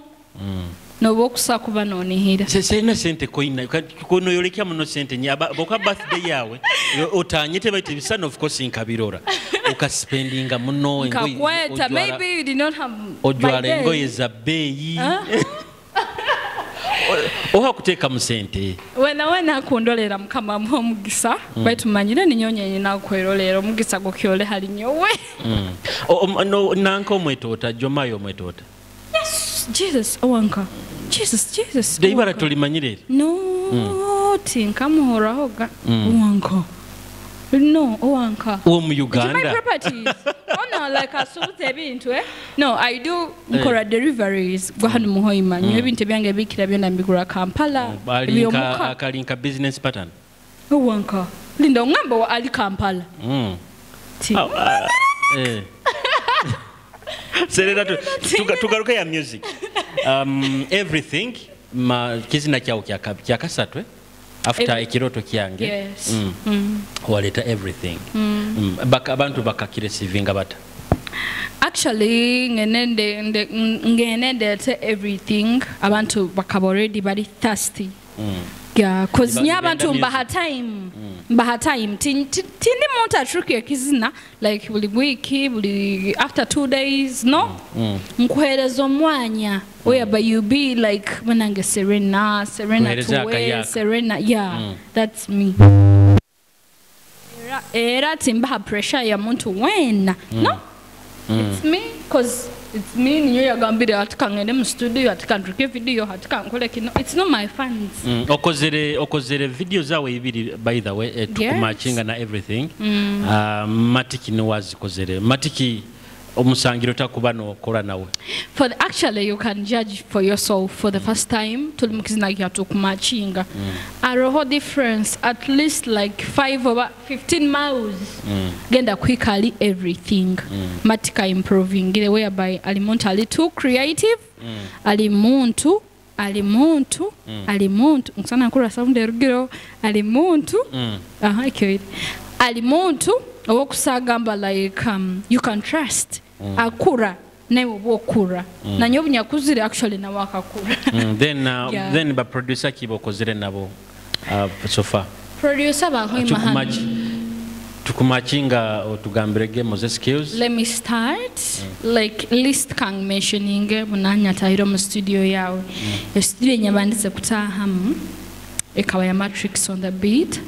C: noba okusa kuba nonihira.
A: Serena sente koina konoyolekya muno sente boka birthday yawe otanye tebaita ebisana, of course nkabirora ukaspendinga muno engoye.
C: Nkakweta. Maybe you did not have by
A: ojwala
C: then.
A: Engoye za bbeeyi oha kuteeka mu sente.
C: Wena wena akundolera mukama amuha omugisa, baitu manyire ninyonya nyina akwerolera omugisa gukyole hali nyowe.
A: No, nanka omwetoota jomayo omwetoota.
C: Yes, Jesus owanka, Jesus, Jesus
A: deibara
C: owanka.
A: Tolimanyire.
C: No, tinkamuhorahoga owanka, no owanka.
A: Uwo mu
C: It's my
A: Uganda.
C: properties. Oh no, like asuubuza ebintu, eh? No, I do nkora deliveries gwa hano muhoima. Nyo ebintu ebyange bikira byonna mbigura Kampala.
A: Alinka
C: Ebyomuka.
A: Akalinka business pattern.
C: Owanka. Linda ongamba wa ali Kampala. Ti.
A: Ah, ah, eh. Serena tugaruke ya music. Everything ma kizina kyawo kya kasatu, eh? After ekiroto kyange.
C: Yes.
A: Waleta everything. Abantu bakakiresivinga bata.
C: Actually ngene ndete everything abantu bakaba already bali thirsty. Yeah, 'cause
A: Niba-
C: nye abantu
A: nibenda
C: mbaha time. Mbaha time. Tindi muntu atruki ekizina like buli wiki, buli after 2 days, no? Nkuhereza omwanya whereby you be like banange Serena, Serena
A: Nkuhereza
C: tuwe,
A: akayaka.
C: Serena, yeah, that's me. Era timbaha pressure ya muntu wena. No? It's me, 'cause it's me niyo yagambire ati kangende mu studio, ati kandruke video, ati kankole kino. It's not my fans.
A: Okozere video zawe ibiri, by the way, tukumachinga na everything. Matiki ni wazikozere matiki omusangiro takuba nokola nawe.
C: For the, actually you can judge for yourself for the first time tuli mukizina kya tukumachinga. Aroho difference at least like 5 over 15 miles. Genda quickly everything. Matika improving ile whereby ali muntu ali too creative. Ali muntu ali muntu ali muntu nkusana nkura sound erugiro ali muntu. Aha, ekyo ali muntu owokusagamba like you can trust akura naye oba okura nanye obunyakuzire actually nawe akakura.
A: Then
C: Yeah.
A: then ba producer ki bokozere nabo so far?
C: Producer banhoima.
A: Tukumachinga otugambirege Moses Skills.
C: Let me start like list kang mentioning munanya tahiro mu studio yawe. E studio nyabandise kutahamu ekaba ya Matrix on the Beat.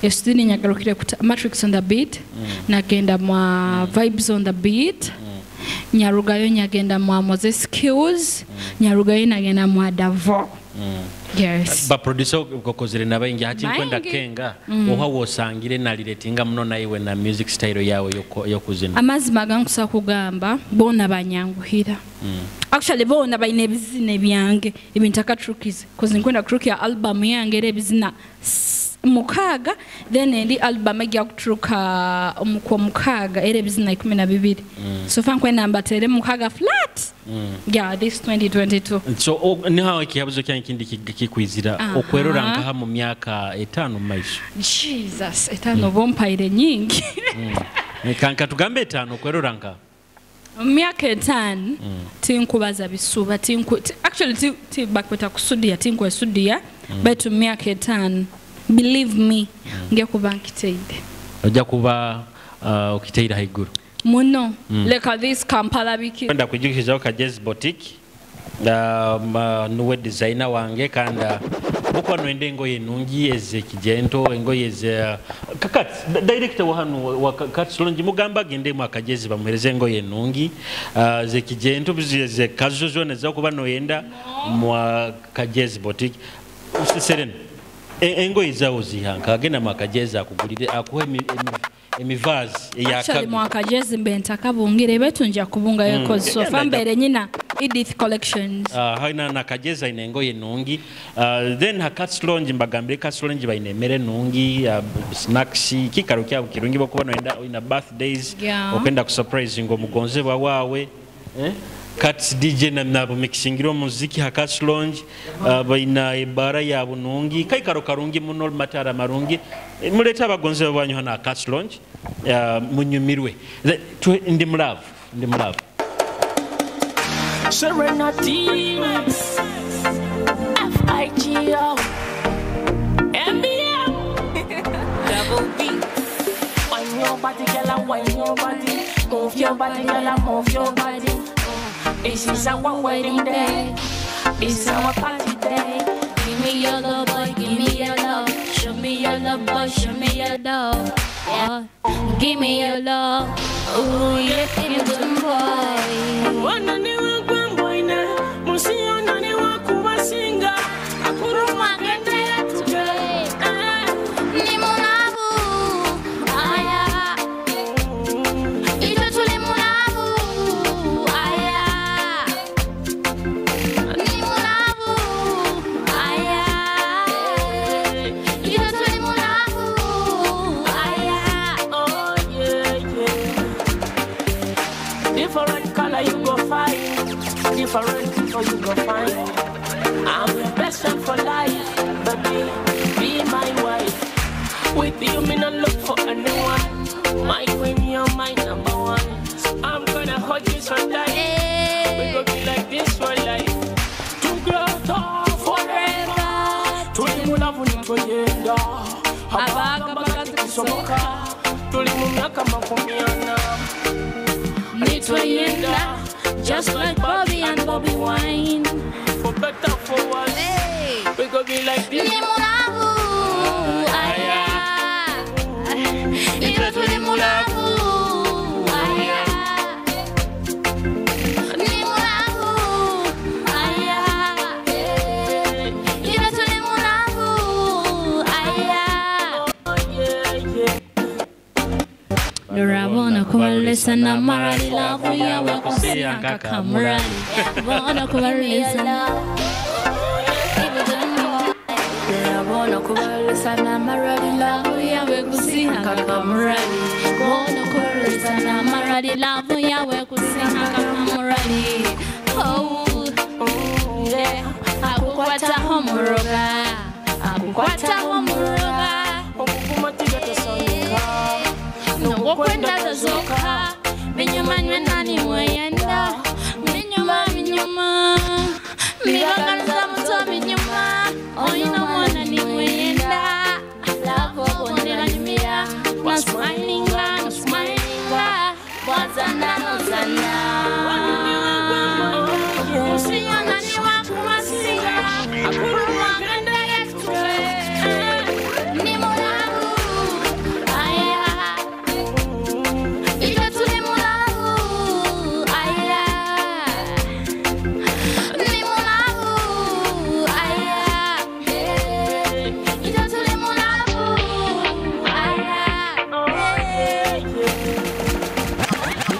C: E studio nyagarukire kuta Matrix on the Beat, nagenda mwa Vibes on the Beat, nyarugayo nyagenda mwa Moses Skills, nyarugayo nagenda mwa Davo. Yes.
A: Ba producer okozere nabaingi hati nkwenda
C: Baingi.
A: kenga oha wosangire naliretinga muno naiwe na music style yawe yokuzina.
C: Amazima gankusa kugamba boona banyanguhira. Actually boona balina ebizina ebyange ebintaka trukize 'cause nkwenda kutrukira album yange era ebizina mukaaga, then endi album ejja kuturuka omukwa mukaaga era ebizina 12. So fa nkwenda mbatere mukaaga flat. Yeah, this 2022.
A: So nihawe ekihabuzo kyange kindi kikwizira okwerora nkaha mu myaka 5 mu maiso.
C: Jesus, 5 bompaire nyingi.
A: Kanka tugambe 5 okwerora nka
C: myaka 5 tinkubaza bisuba tinku actually ti bakweta kusudia tinkwesudia but myaka 5 believe me ngiye kuba nkiteide.
A: Ojja kuba okiteira haiguru
C: muno. Leka this Kampala biki
A: kwenda kujukisha Kajezi Boutique nuwe designer wange kanda buko nwende engoye nungi eze kijento engoye eze kakati director wa hano wa Kats Lounge mugamba gende mu Akajezi bamuhereze engoye nungi ze kijento ze kazo zone za kuba noyenda mu Kajezi Boutique. Usiseren engoye zawo zihanka agenda mu Akajezi akugulire akuhe emivazi
C: eyakabi mu Akajezi mbe ntakabungire betunja kubunga yeko so fambere nyina Edith Collections.
A: Haina na Kajeza ina engoye nungi. Then ha Kats Lounge mbagambire Kats Lounge baine mere nungi, snacks kikaro kyabo kirungi bokuba noenda ina birthdays okenda ku surprise ngo mugonze wawe. Kats DJ na mixingira muziki ha Kats Lounge baina ibara ya bunungi kaikaro karungi muno matara marungi muleta abagonze banyu hana Kats Lounge munyumirwe. Ndi mlove ndi mlove.
E: Serenity F-I-G-O M-B-M Double B. Wine your body, girl, wine your body. Move your body, girl, move your body. This is our wedding day. This is our party day.
D: Give me your love, boy, give me your love. Show me your love, boy, show me your love. Yeah. Give me your love. Ooh, yeah, good boy.
E: Different people you go find. I'm your best friend for life, baby. Be my wife. With you, me not look for anyone. My queen, you're my number one. So I'm gonna hold you so tight. Hey. We gonna be like this for life. To grow tall forever. Tulimulavu nitweyenda. Abaga bagatikisoboka. Tuli mu myaka 40.
D: Nitweyenda. Just like Bobby and Bobby Wine.
E: For better, for worse, hey. We go be like this.
D: Nimulavu, aya. Itwe tulimulavu, aya. Nimulavu, aya. Itwe tulimulavu, aya.
E: Oh, yeah, yeah.
D: Lorabona kubalesa na marali lavu yawe kusianka kamurali. Bona kubalesa Lorabona kubalesa na marali lavu yawe kusianka kamurali. Bona kubalesa na marali lavu yawe kusianka kamurali. Oh, yeah. Akukwata homuroga. Akukwata homuroga. Okwenda tazoka minyuma nywe nani weyenda minyuma minyuma mibaganza muto minyuma oyina mwana ni weyenda lavo bonera nyumira na smilinga na smilinga wazana nozana usiyana ni wakumasinga akurumaganda yatwe ni mulavu aya.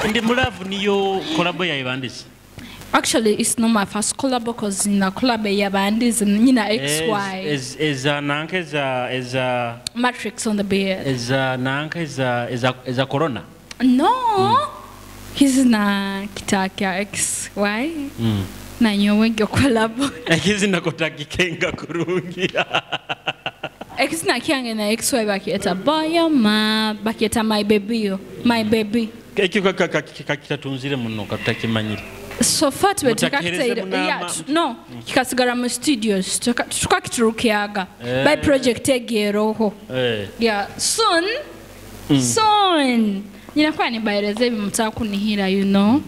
A: Ndi mulavu niyo kolabo ya Ibandis.
C: Actually, it's not my first collab because in the collab yabandize nyina XY
A: Eza nanka eza
C: Matrix on the bed.
A: Eza nanka eza corona.
C: No. Kizina kitakya XY. Na nyowe ngyo collab.
A: Ekizina kotakikenga kurungi.
C: Ekizina kyange na XY bakieta boyoma, bakieta my baby, my baby.
A: Ekyo kakitatunzire muno katakimanyire.
C: So far tube
A: Mutakihereze
C: tukakitaire
A: munama.
C: yeah, no, kikasigara mu studios tukakiturukiaga by project egeroho. Yeah, soon. Soon. Ninakuwa nibaeleze mtakunihira, you know.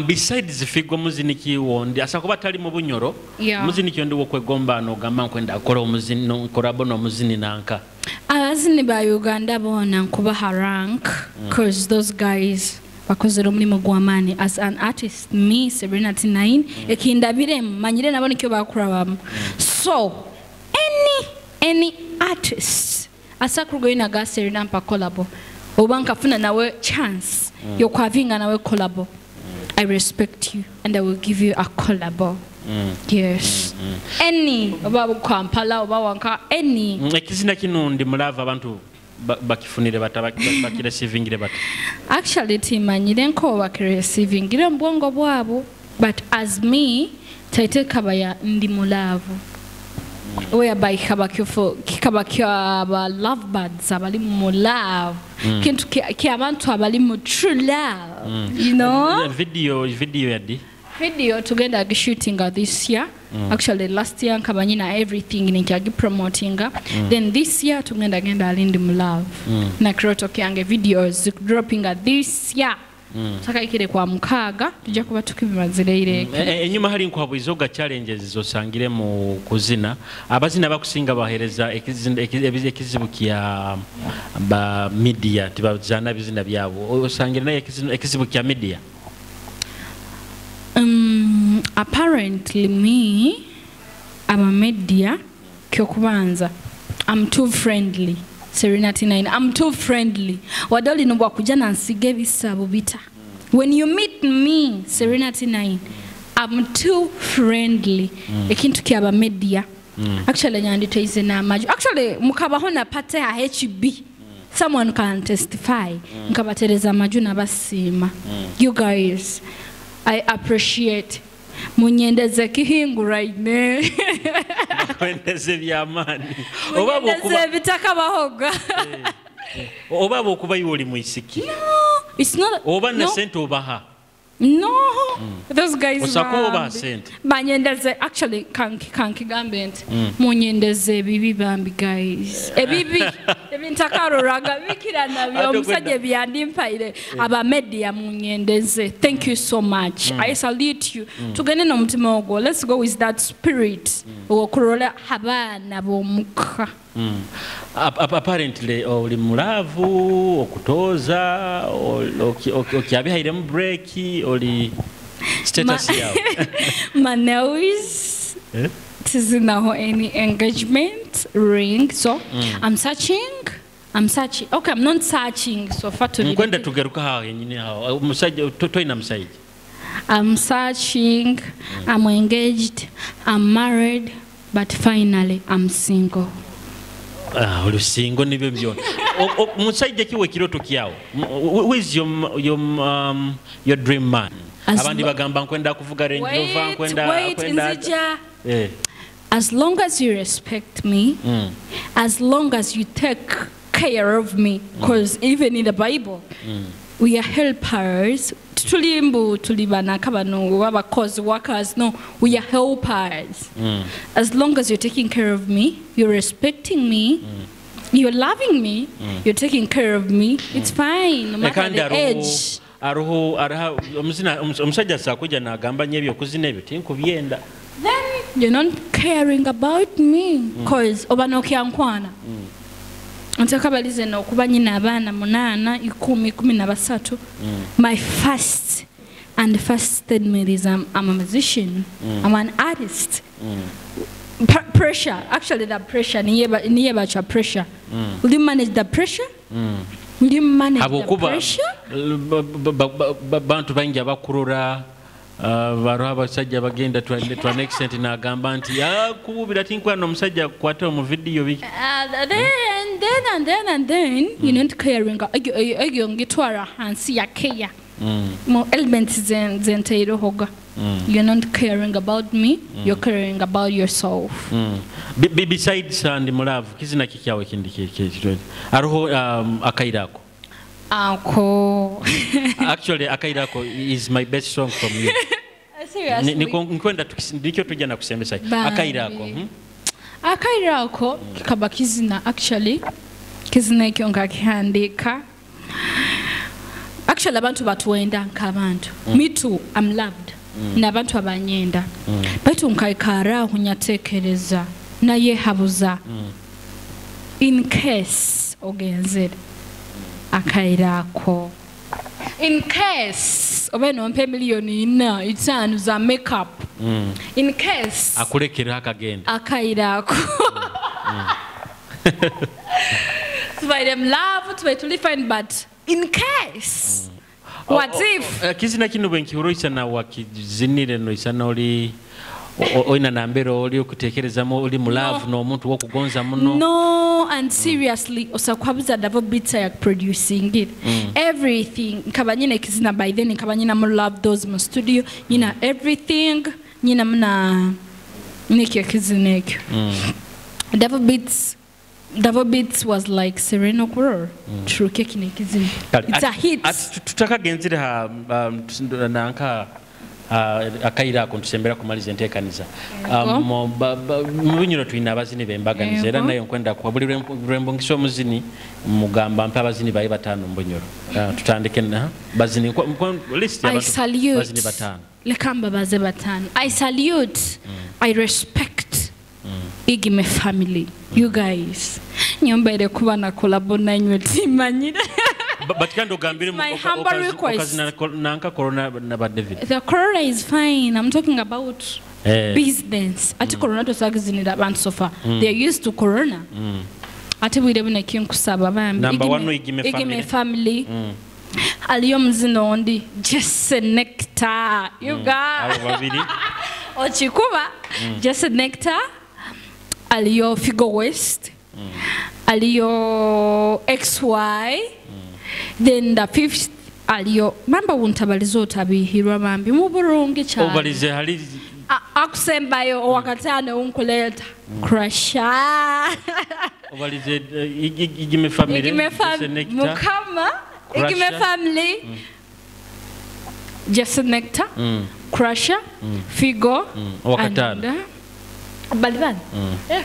A: Besides Figwa muziniki wondi asa kuba tali mu Bunyoro.
C: Yeah.
A: Muziniki ondi wokwegomba nogamba nkwenda akora omuzini no nkorabo no muzini nanka.
C: Abazini ba Uganda bona nkubaha rank cause those guys bakozera omulimu gw'amaanyi as an artist. Me Serena T9 ekindabiremu manyire nabo nikyo bakurabamu. So any artist asakurugoyina ga Serena mpa collabo oba nkafuna nawe chance yokwavinga nawe collabo, I respect you and I will give you a collabo. Yes. Any oba Kampala oba wanka any.
A: Ekizina kino ndi mulava abantu bakifunire bata bakiresivingire bata.
C: Actually timanyire nko bakiresivingire mu bwongo bwabo, but as me taite kabaya ndi mulavu. Whereby kikaba aba love birds abali mu love. Kintu ki abantu abali mu true love. You know?
A: Video yadi.
C: Video tugenda shooting this year. Actually last year nkabanyina everything nikyagi promoting. Then this year tugenda genda alindi mu love. Na kiroto kyange videos dropping this year. Takaikire kwa mukaga tujja kuba tukibimazire.
A: Enyuma hari nkwabwizoga challenges zosangire mu kuzina. Abazina bakusinga bahereza ekizibu kya ba media tibazana bizina byabo. Osangire naye ekizibu kya media.
C: Apparently me aba media kyokubanza I'm too friendly. Serena T9 I'm too friendly. Wadoli nubwa kuja na nsige bisabo bita. When you meet me Serena T9 I'm too friendly. Ekintu kyaba media. Actually nyanditeize na maju. Actually mukabaho na pate ha HB. Someone can testify. Nkabatereza maju na basima. You guys, I appreciate. Munyendeze kihinguraine.
A: Munyendeze byamani.
C: Oba bitaka bahoga.
A: Oba bokuba yoli muisiki.
C: No, it's not.
A: Oba na sente obaha.
C: No, those guys.
A: Osako oba sente.
C: Banyendeze actually kankigambe nti munyendeze bibi bambi guys. Ebibi ebintakaruraga bikira nabyo omusajja byandimpaire aba media munyendeze. Thank you so much. I salute you. Tugende n'omutima ogwo. Let's go with that spirit. Okurora abaana b'omuka.
A: Apparently oli mulavu okutoza okyabihairemu break oli status yawe.
C: My nose tisinaho any engagement ring, so I'm searching. Okay, I'm not searching so far to
A: nkwenda tugeruka hawo yenyini hawo omusajja toyina musajja.
C: I'm searching, I'm engaged, I'm married, but finally I'm single.
A: Olusingo nibyo byona. Musajja kiwe kiroto kyawo. Who is your dream man? Abandi bagamba nkwenda kuvuga Range Rover, nkwenda
C: nzija. As long as you respect me, as long as you take care of me, because even in the Bible, we are helpers. Tulimbu tulibana kabano abakozi workers. No, we are helpers. As long as you're taking care of me, you're respecting me, you're loving me, you're taking care of me, it's fine, no matter the age.
A: Aruho araha omusajja sakuja nagamba nyebyo kuzina ebyo tinkubyenda.
C: Then you're not caring about me because oba nokyankwana. Ntakabalize no kuba nyina abaana 8 10 13. My first and first statement is I'm a musician. I'm an artist. Pressure, actually the pressure niyebacha pressure. Will you manage the pressure? Will you manage the pressure?
A: Bantu bangi abakurora Bariho abasajja bagenda to an extent nagamba nti akubira tinkwano omusajja akukwate mu video biki.
C: Then you not caring egyo ngitwara hansi ya care mu elements zenteirohoga. You're not caring about me, you're caring about yourself.
A: Besides and mulavu kizina kikyawe kindi kiki aroho akairako
C: ako.
A: Actually akairako is my best song from you.
C: Seriously.
A: Nkwenda nikyo tujja na kusembesa akairako.
C: Akairako kaba kizina actually kizina ekyo ngakihandika. Actually abantu batuwenda nkabantu. Me too, I'm loved. N'abantu abanyenda. Baitu nkaikara hunyatekereza naye habuza. In case ogenzere akairako. In case obe nompe miliyoni 4 5 za makeup. In case
A: akulekera akagenda
C: akairako. Tubaire them love, tubaire tuli fine, but in case what if
A: kizina kino bwenkihuro na wakizinire no isana oli oina nambero oli okutekereza oli mu love no omuntu wokugonza muno.
C: No, and seriously osakwabuza davo beats ya producing it. Everything nkaba nyina kizina by then nkaba nyina mu love those mu studio nyina everything nyina muna nikyo kizina ekyo. Davo Beats was like Serena Kuror. True keki kizina. It's a hit.
A: Tutakagenzire ha nanka akaira ako ntusembera kumaliza enteekaniza. Mu binyuro tulina abazini bembaganiza era nayo nkwenda kuwa buli lwembo ngiso omuzini mugamba mpa abazini bayi 5 mu bunyuro. Tutandike na bazini list y'abantu bazini 5.
C: Leka mbabaze 5. I salute. I respect Igime family. You guys. Nyombaire kuba na collabo nanywe timanyire.
A: But kando gambire
C: my humble request.
A: Nanka corona na ba David.
C: The corona is fine. I'm talking about business. Ati corona tosagizinira abantu so far. They are used to corona. Ati bwire bune kinkusaba bambi.
A: Number 1 Igime family.
C: Igime family. Aliyo mzino ondi Jesse Nectar. You got.
A: Abo babiri.
C: Ochikuba Jesse Nectar. Aliyo Figo West. Aliyo XY. Then the fifth aliyo mamba wuntabalizo otabihirwa bambi mu burungi cyane.
A: Obalize hali
C: akusembayo owakatano unkuleta Crusher.
A: Obalize Igime family.
C: Igime family. Mukama Igime family. Jesse Nectar, Crusher, Figo,
A: owakatano.
C: Balibani.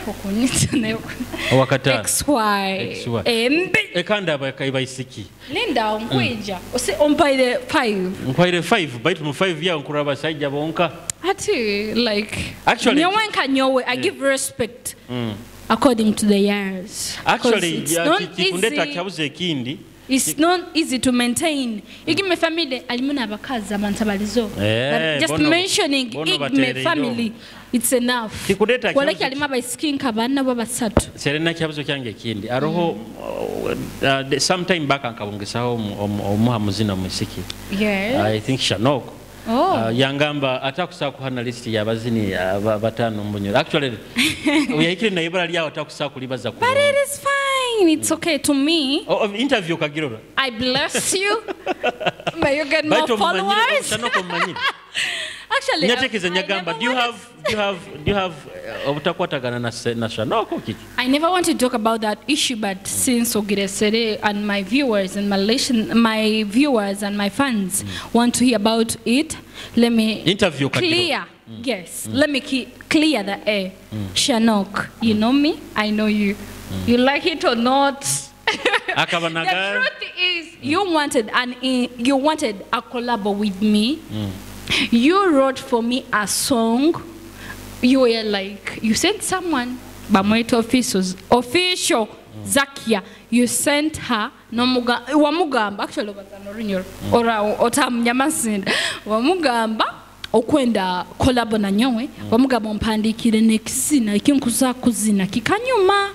C: Okunita nayo.
A: Owakatano.
C: XY. MB.
A: Ekanda abaisiki.
C: Linda onkwija. Ose ompaire 5.
A: Mpaire 5 baitu mu 5 ya nkura abasajja bonka.
C: Ati like
A: actually
C: nyowe nka nyowe I give respect according to the years.
A: Actually kikundeta kyabuze ekindi.
C: It's not easy to maintain. Igime family alimuna abakazi abantu abalizo. Just
A: bono,
C: mentioning
A: bono
C: Igime family it's enough.
A: Kikundeta
C: walaki alima baisiki nkabana babasatu.
A: Serena kyabuzo kyange ekindi. Aroho sometime back ankabongesaho omuha muzina musiki.
C: Yeah.
A: I think Shanoko.
C: Oh.
A: Yangamba atakusa kuhana list ya bazini batano mbonyo. Actually uyahikire na ibara lyawo atakusa kulibaza ku.
C: But it is fine. It's okay to me.
A: Oh, interview kagirora.
C: I bless you. May you get more followers. Actually,
A: nyatekeza nyagamba, do you have obutakwatagana na Shanoko kiki?
C: I never want to talk about that issue, but since Ogiresere and my viewers and my viewers and my fans want to hear about it, let me
A: interview
C: clear. Yes, let me clear the air. Shanok, you know me, I know you. You like it or not? The truth is, you wanted a collab with me. You wrote for me a song. You were like, you sent someone, Bamweto official Zakia. You sent her nomuga wamugamba actually obazano ora otamnyamasinda wamugamba okwenda collab na nyowe wamugamba ompandikire nekizina ekinkuza kuzina kikanyuma.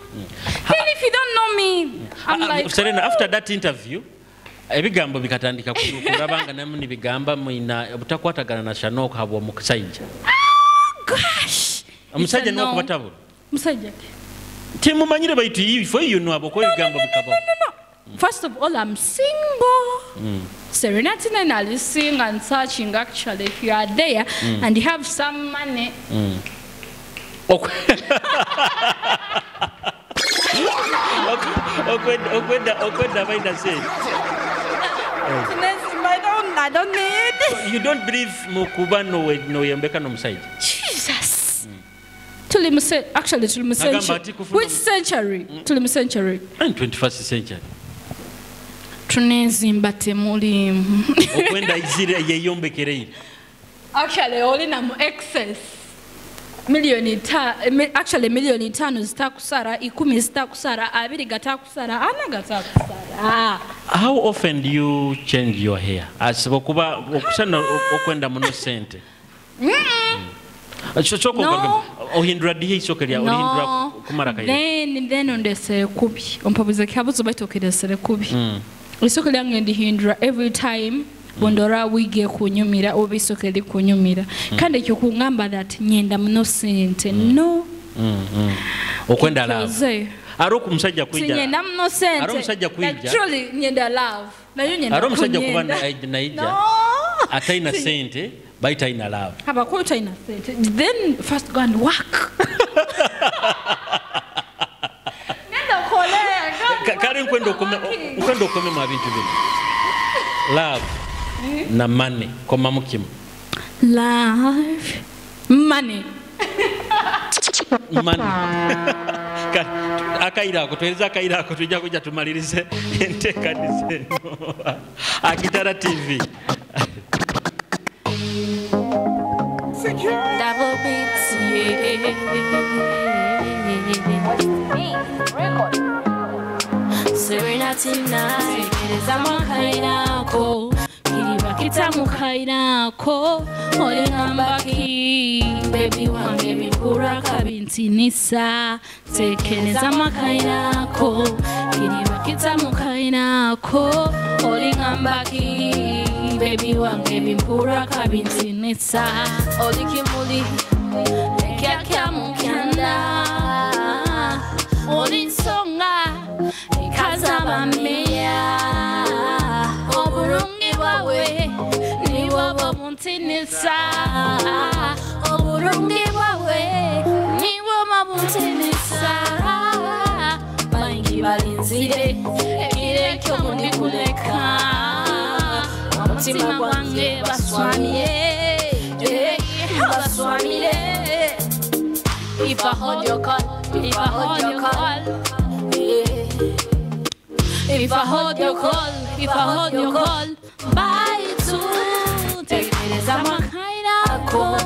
C: Then if you don't know me, I'm like
A: Serena, after that interview Ebigambo bikatandika kurabanga namu nibigamba mwina obutakwatagana na Shanok habwa omusajja.
C: Gosh.
A: Omusajja
C: It's a no.
A: niwe kubatabula.
C: Musajja.
A: Timumanyire baitu ifo you know aboko ebigambo bikabaho.
C: No. First of all, I'm single. Serena Tina is single and searching actually. If you are there and you have some money.
A: Okwenda baina sente.
C: I don't need.
A: You don't believe mukuba noyembeka n'omusajja.
C: Jesus. Actually, tuli mu century. Which century? Tuli mu century.
A: And 21st century.
C: Tunezimba temulimu.
A: Okwenda izire yeyombekereire.
C: Actually, olina mu excess. Actually milioni 5 zitakusara, 10 zitakusara, 2 gatakusara, 4 gatakusara.
A: How often do you change your hair? Asibokuba okusana okwenda muno sente.
C: No.
A: Ohindura dihe isoke lya ohindura kumara kaire.
C: Then ondesere kubi. Ompabuze kabuzo baitokedesere kubi. Isoke lyange ndihindura every time. Bondora wige kunyumira oba isoke likunyumira. Kandi ekyo kungamba that nyenda muno sente. No.
A: Okwenda love. Aro kumusajja kuija.
C: Nyenda muno sente.
A: Aro musajja kuija.
C: Truly nyenda love. Nayo nyenda.
A: Aro musajja kuba naija.
C: No.
A: Ataina sente, baita ina love.
C: Abakuwa utaina sente. Then first go and work. Nenda ukole.
A: Kare nkwenda ukome mu bintu bino. Love na money koma mukimu.
C: Love, money.
A: Money. Akaira ako tueleza akaira ako tujja kujja tumalirize enteekaniza eno. Akitara TV.
D: Double beats, yeah. Serena Tina, tekereza makairako, kiriba kitamu kairako, olingamba ki, baby wange bikura kabintinisa, tekereza makairako, kiriba kitamu kairako, olingamba ki, baby wange bimpura kabintinisa, olikimuli, ekya mukyanda, olinsonga. Kazabamia oburungi bwawe niwo bubuntinisa oburungi bwawe niwo bubuntinisa bangi balinzire ekire kyomundi kuleka omutima gwange baswamye baswamire. If I hold your call, if I hold your call, yeah. If I hold your call, if I hold your call, bye to tekereza makairako,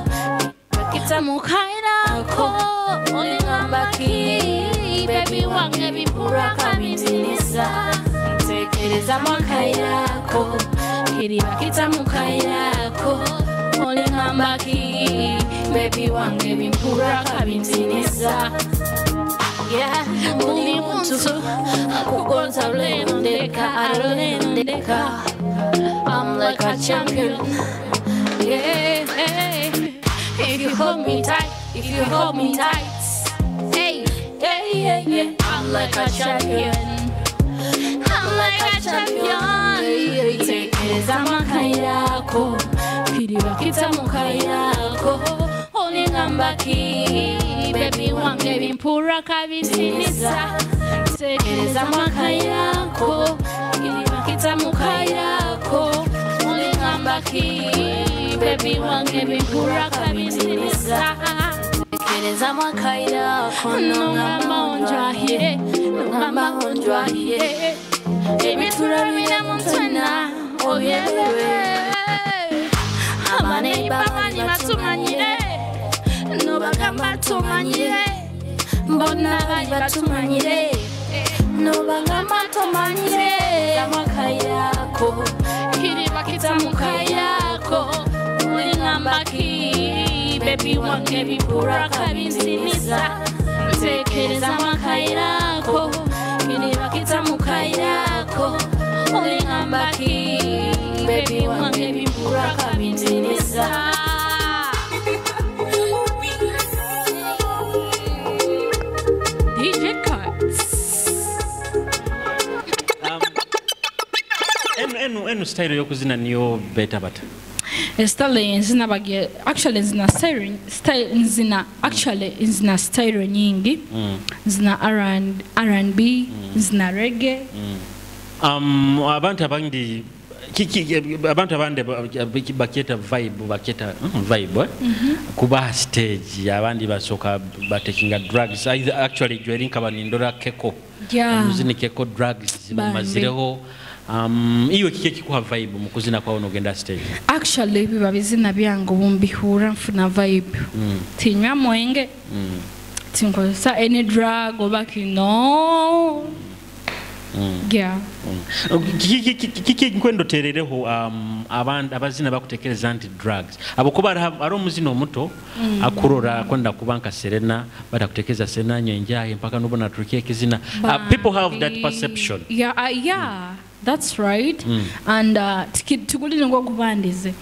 D: kitamu kairako, olingamba ki, baby wange bipura kabintinisa, tekereza makairako, kiriba kitamu kairako, olingamba ki, baby wange bipura kabintinisa. Yeah, buli muntu akugonza ulendeka, alolendeka. I'm like a champion. Yeah, if you hold me tight, if you hold me tight. Hey, yeah, yeah, yeah. I'm like a champion. I'm like a champion. Tekereza makairako, kiriba kitamu kairako, olingamba ki. Baby wange bimpura kabintinisa, tekereza makairako, kiriba kitamu kairako, olingamba ki. Baby wange bimpura kabintinisa, tekereza makairako, nongamba onjwahire, nongamba onjwahire, ebiturabira muntwena obyebebe, abaneiba banyi batumanyire. No bagamba tumanyire, mbona bali batumanyire. No bagamba tumanyire. Makairako, kiriba kitamu kairako, olingamba ki, baby wange bipura kabintinisa, tekereza makairako, kiriba kitamu kairako, Olingamba ki baby wange bimuraka bintinisa.
C: DJ Cuts.
A: Enu style yokuzina niyo beta bata.
C: Style nzina bagie actually nzina style nzina actually nzina style nyingi. Nzina R&B, nzina reggae.
A: Abantu abandi abantu abandi bakieta vibe bakieta vibe kuba stage abandi basoka batekinga drugs. Actually jweri nkaba nindora keko. Muzini keko drugs mumazireho. Iyo kike kikuha vibe mukuzina kwa onogenda stage.
C: Actually biba bizina byangu bumbihura mfuna vibe. Tinywa mwenge. Tinkosa any drug oba kino. Yeah.
A: Kiki nkwendo terereho abazina bakutekereza anti drugs. Abo kuba ari omuzina omuto akurora kwenda kubanka Serena batakutekereza Serena nyenjaye mpaka nubona turukiye kizina. People have that perception.
C: Yeah, yeah. That's right. And tugulire ngo kubandize.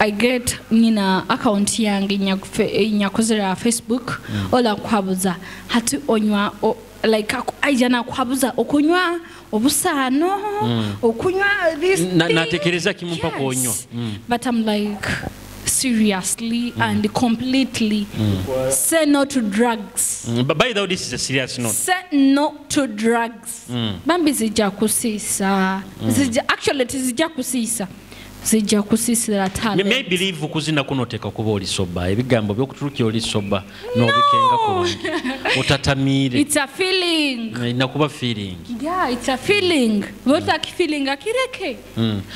C: I get nina account yange nyakozera Facebook ola kwabuza hati onywa like aijana kwabuza okunywa obusano okunywa this
A: natekereza kimumpa kuonywa.
C: But I'm like seriously and completely say no to drugs.
A: But by the way, this is a serious note.
C: Say no to drugs. Bambi zijja kusisa. Actually tizijja kusisa. Zijja kusisira talent.
A: May believe kuzina kunoteka kuba oli soba. Ebigambo byokuturuki oli soba n'obikenga kulungi. Otatamire.
C: It's a feeling.
A: Inakuba feeling.
C: Yeah, it's a feeling. Bota feeling akireke.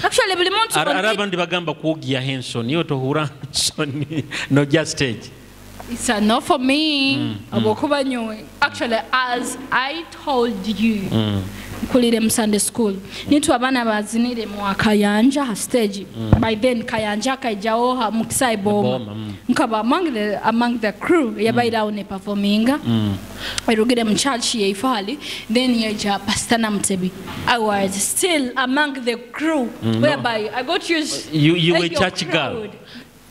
C: Actually buli muntu
A: arabandi bagamba kuogia Henson iyo tohura Henson no just stage.
C: It's a no for me. Abokuba nyowe. Actually as I told you. Nkulire mu Sunday school. Nitu abana bazinire mu Kayanja ha stage. By then Kayanja kaijawo ha mukisai boma. Nkaba among the crew yabaira one performinga. Erugire mu church ye ifali then yaja Pastor Namutebi. I was still among the crew whereby I got used.
A: You were church girl.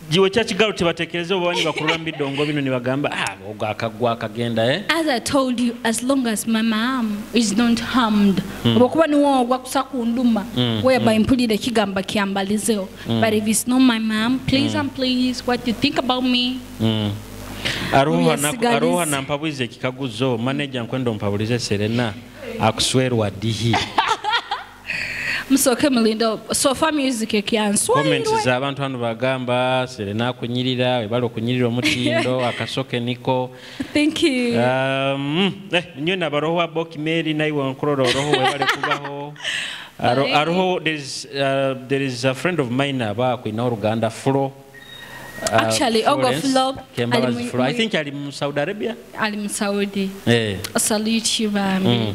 A: Jiwe church girl tibatekereze obanyi bakurura mbidongo bino nibagamba ogakagwa akagenda eh.
C: As I told you, as long as my mom is not harmed. Obokuba niwo ogwa kusakunduma whereby mpulire kigamba kyambalizeo. But if it's not my mom, please and please, what you think about me?
A: Aroha na mpabuize kikaguzo manager nkwendo mpabulize Serena akuswerwa dihi.
C: Msoke mlindo sofa music ekyanswa.
A: Comments za abantu hano bagamba Serena kunyirira webalo kunyirira omutindo akasoke niko.
C: Thank you.
A: Nyo nabaroho Boki Mary naiwe nkororo roho webale kubaho. Aroho there is a friend of mine aba kwina Uganda Flo.
C: Actually, Ogo Flo,
A: I think ali mu Saudi Arabia.
C: Ali mu Saudi. Salute you, mami.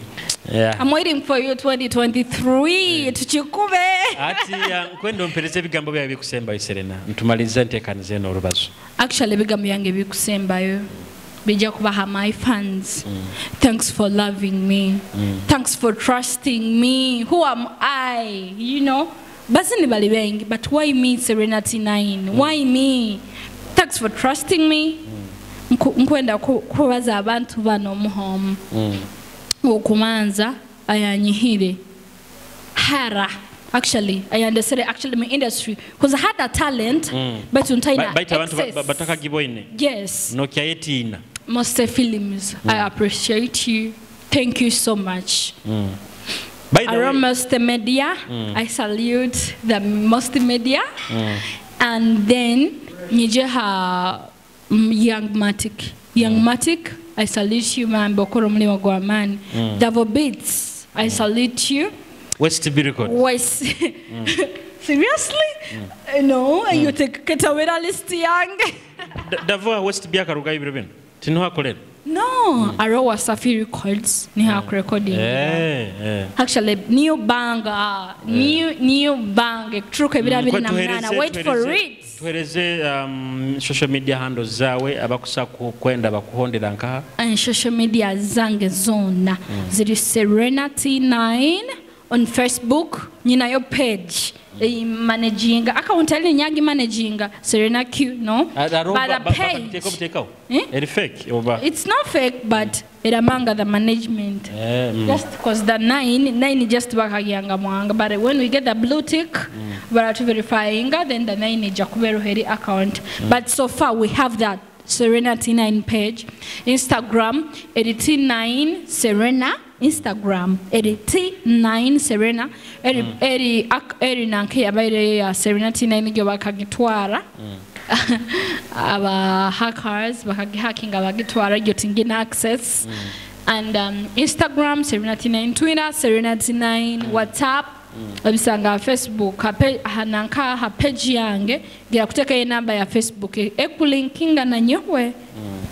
A: Yeah.
C: I'm waiting for you 2023 tuchikube.
A: Ati nkwendo mpereze bigambo bya bikusemba Serena. Ntumalize ntekanize n'orubazo.
C: Actually bigambo yange bikusembayo. Bijja kubaha my fans. Thanks for loving me. Thanks for trusting me. Who am I? You know? Bazini bali bengi, but why me, Serena T9? Why me? Thanks for trusting me. Nkwenda kubaza abantu bano muhom. Okumanza ayanyihire. Hara. Actually, I understand actually my industry because I had a talent, but untaina access.
A: Bataka giboine.
C: Yes.
A: Nokia etina.
C: Master Films, I appreciate you. Thank you so much.
A: By the way,
C: Master Media, I salute the Master Media, and then Nijeha Young Matic. Young Matic, I salute you, man. Bokoro mlima gwa man. Davo Beats, I salute you.
A: West B Records.
C: West. Seriously? No, you take ketawera list young.
A: Davo West B akaruga ibiro bino. Tinuha kolera.
C: No, Arowa Safi Records ni ha recording. Actually, new banger, new bang. Truka bila bila na mnana. Wait for it.
A: Tuhereze social media handles zawe abakusa kwenda bakuhondera nkaha.
C: And social media zange zona ziri Serena T9 On Facebook nyinayo page managinga account ali nyagi managinga Serena Q, no, but the page
A: Buteekawo.
C: Eh?
A: Eri fake oba?
C: It's not fake, but eramanga the management.
A: Eh.
C: Just because the 9 9 just bakagyanga mwanga, but when we get the blue tick, baratu verifyinga, then the 9 ijja kubeera heri account. But so far we have that Serena T9 page. Instagram eri T9 Serena. Instagram eri T9 Serena. Eri nanke yabaire ya Serena T9 gyo bakagitwara. Aba hackers bakagihackinga bagitwara, gyo tingina access. And Instagram Serena T9, Twitter Serena T9, WhatsApp obisanga, Facebook nanka ha page yange gira kutekayo enamba ya Facebook ekulinkinga nanyowe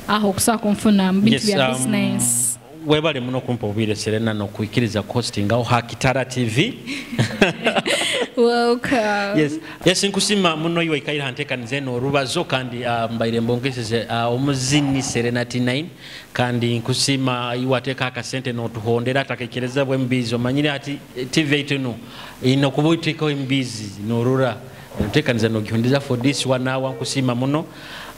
C: aho okusobola kunfuna mu bintu bya business.
A: Webale muno kumpa obwire, Serena, nokuikiriza kuhostingaho ha Kitara TV.
C: Welcome.
A: Yes, nkusima muno iwe ikaira hantekanize eno orubazo, kandi mbaire mbongeseze omuzini Serena T9, kandi nkusima iwe ateeka akasente notuhondera atakekereza bwembizi. Omanyire ati TV eitu eno ino kuba oteekaho embizi norora otekaniza nogihondeza for this one hour. Nkusima muno.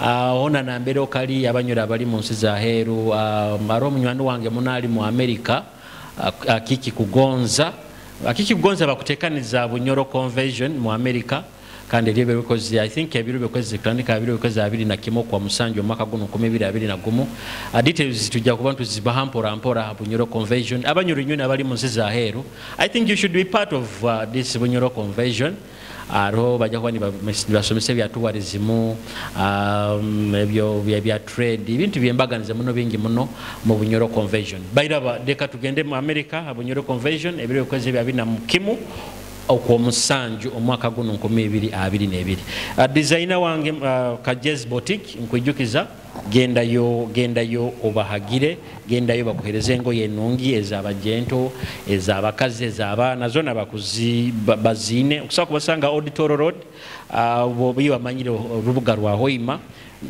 A: Ona nambere okali abanyura abali mu nsi za heru, ari omunywani wange muno ali mu America, Akiki Kugonza. Akiki Kugonza bakutekaniza Bunyoro Convention mu America, kandi eri ebikozi, I think ebiro bikozi kutandika ebiro bikozi 21 kwa musanju omwaka guno 2021. Details tujja kuba tuzibaha mpora mpora. Bunyoro Convention, abanyoro nyoni abali mu nsi za heru, I think you should be part of this Bunyoro Convention. Aro bajja kuba nibasomesa ebya tourism, ebyo bya trade, ebintu byembaganiza muno bingi muno mu Bunyoro Convention. Bairaba, leka tugende mu America, Bunyoro Convention, ebiro bikozi bya 21 okwomusanju omwaka guno 2022. Designer wange, Kajez Boutique, nkwijukiza gendayo, gendayo obahagire, gendayo bakuhereze engoye enungi ez'abajento, ez'abakazi, ez'abaana, zona bakuzi bazine. Okusobola kubasanga Auditoro Road, bobi bamanyire orubuga rwa Hoima,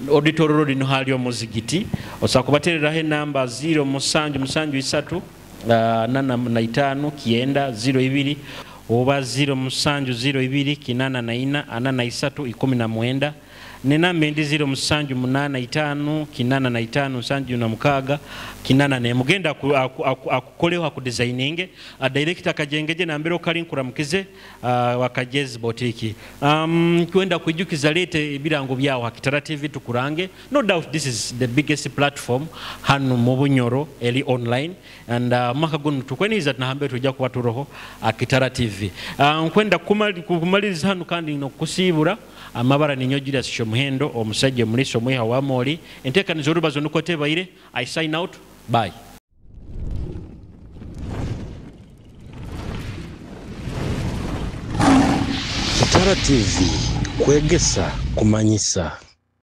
A: Auditoro Road niho hali omuzigiti. Osobola kubatereraho enamba 0 7 7 3 45 9 02 oba 0 7 02 84 43 19, nenamba endi 07 85 85 76 81. Mugenda akukoleho, akudesigninge. Director Kajengeje, nambere okali, nkuramukize, wakajezi Boutique. Kwenda kwijukiza lete ebirango byawo Hakitara TV tukurange. No doubt this is the biggest platform hano mu Bunyoro eri online, and mwaka guno tukweniza tunahambe tujja kuba turoho Akitara TV. Nkwenda kumaliriza hano kandi nokusiibura amabara ninyo Julius Shomuhendo, omusajja omuliisa omwiha wa Moli. Enteekaniza orubazo nukwo tebaire. I sign out. Bye.
F: Kitara TV, kwegesa, kumanyisa.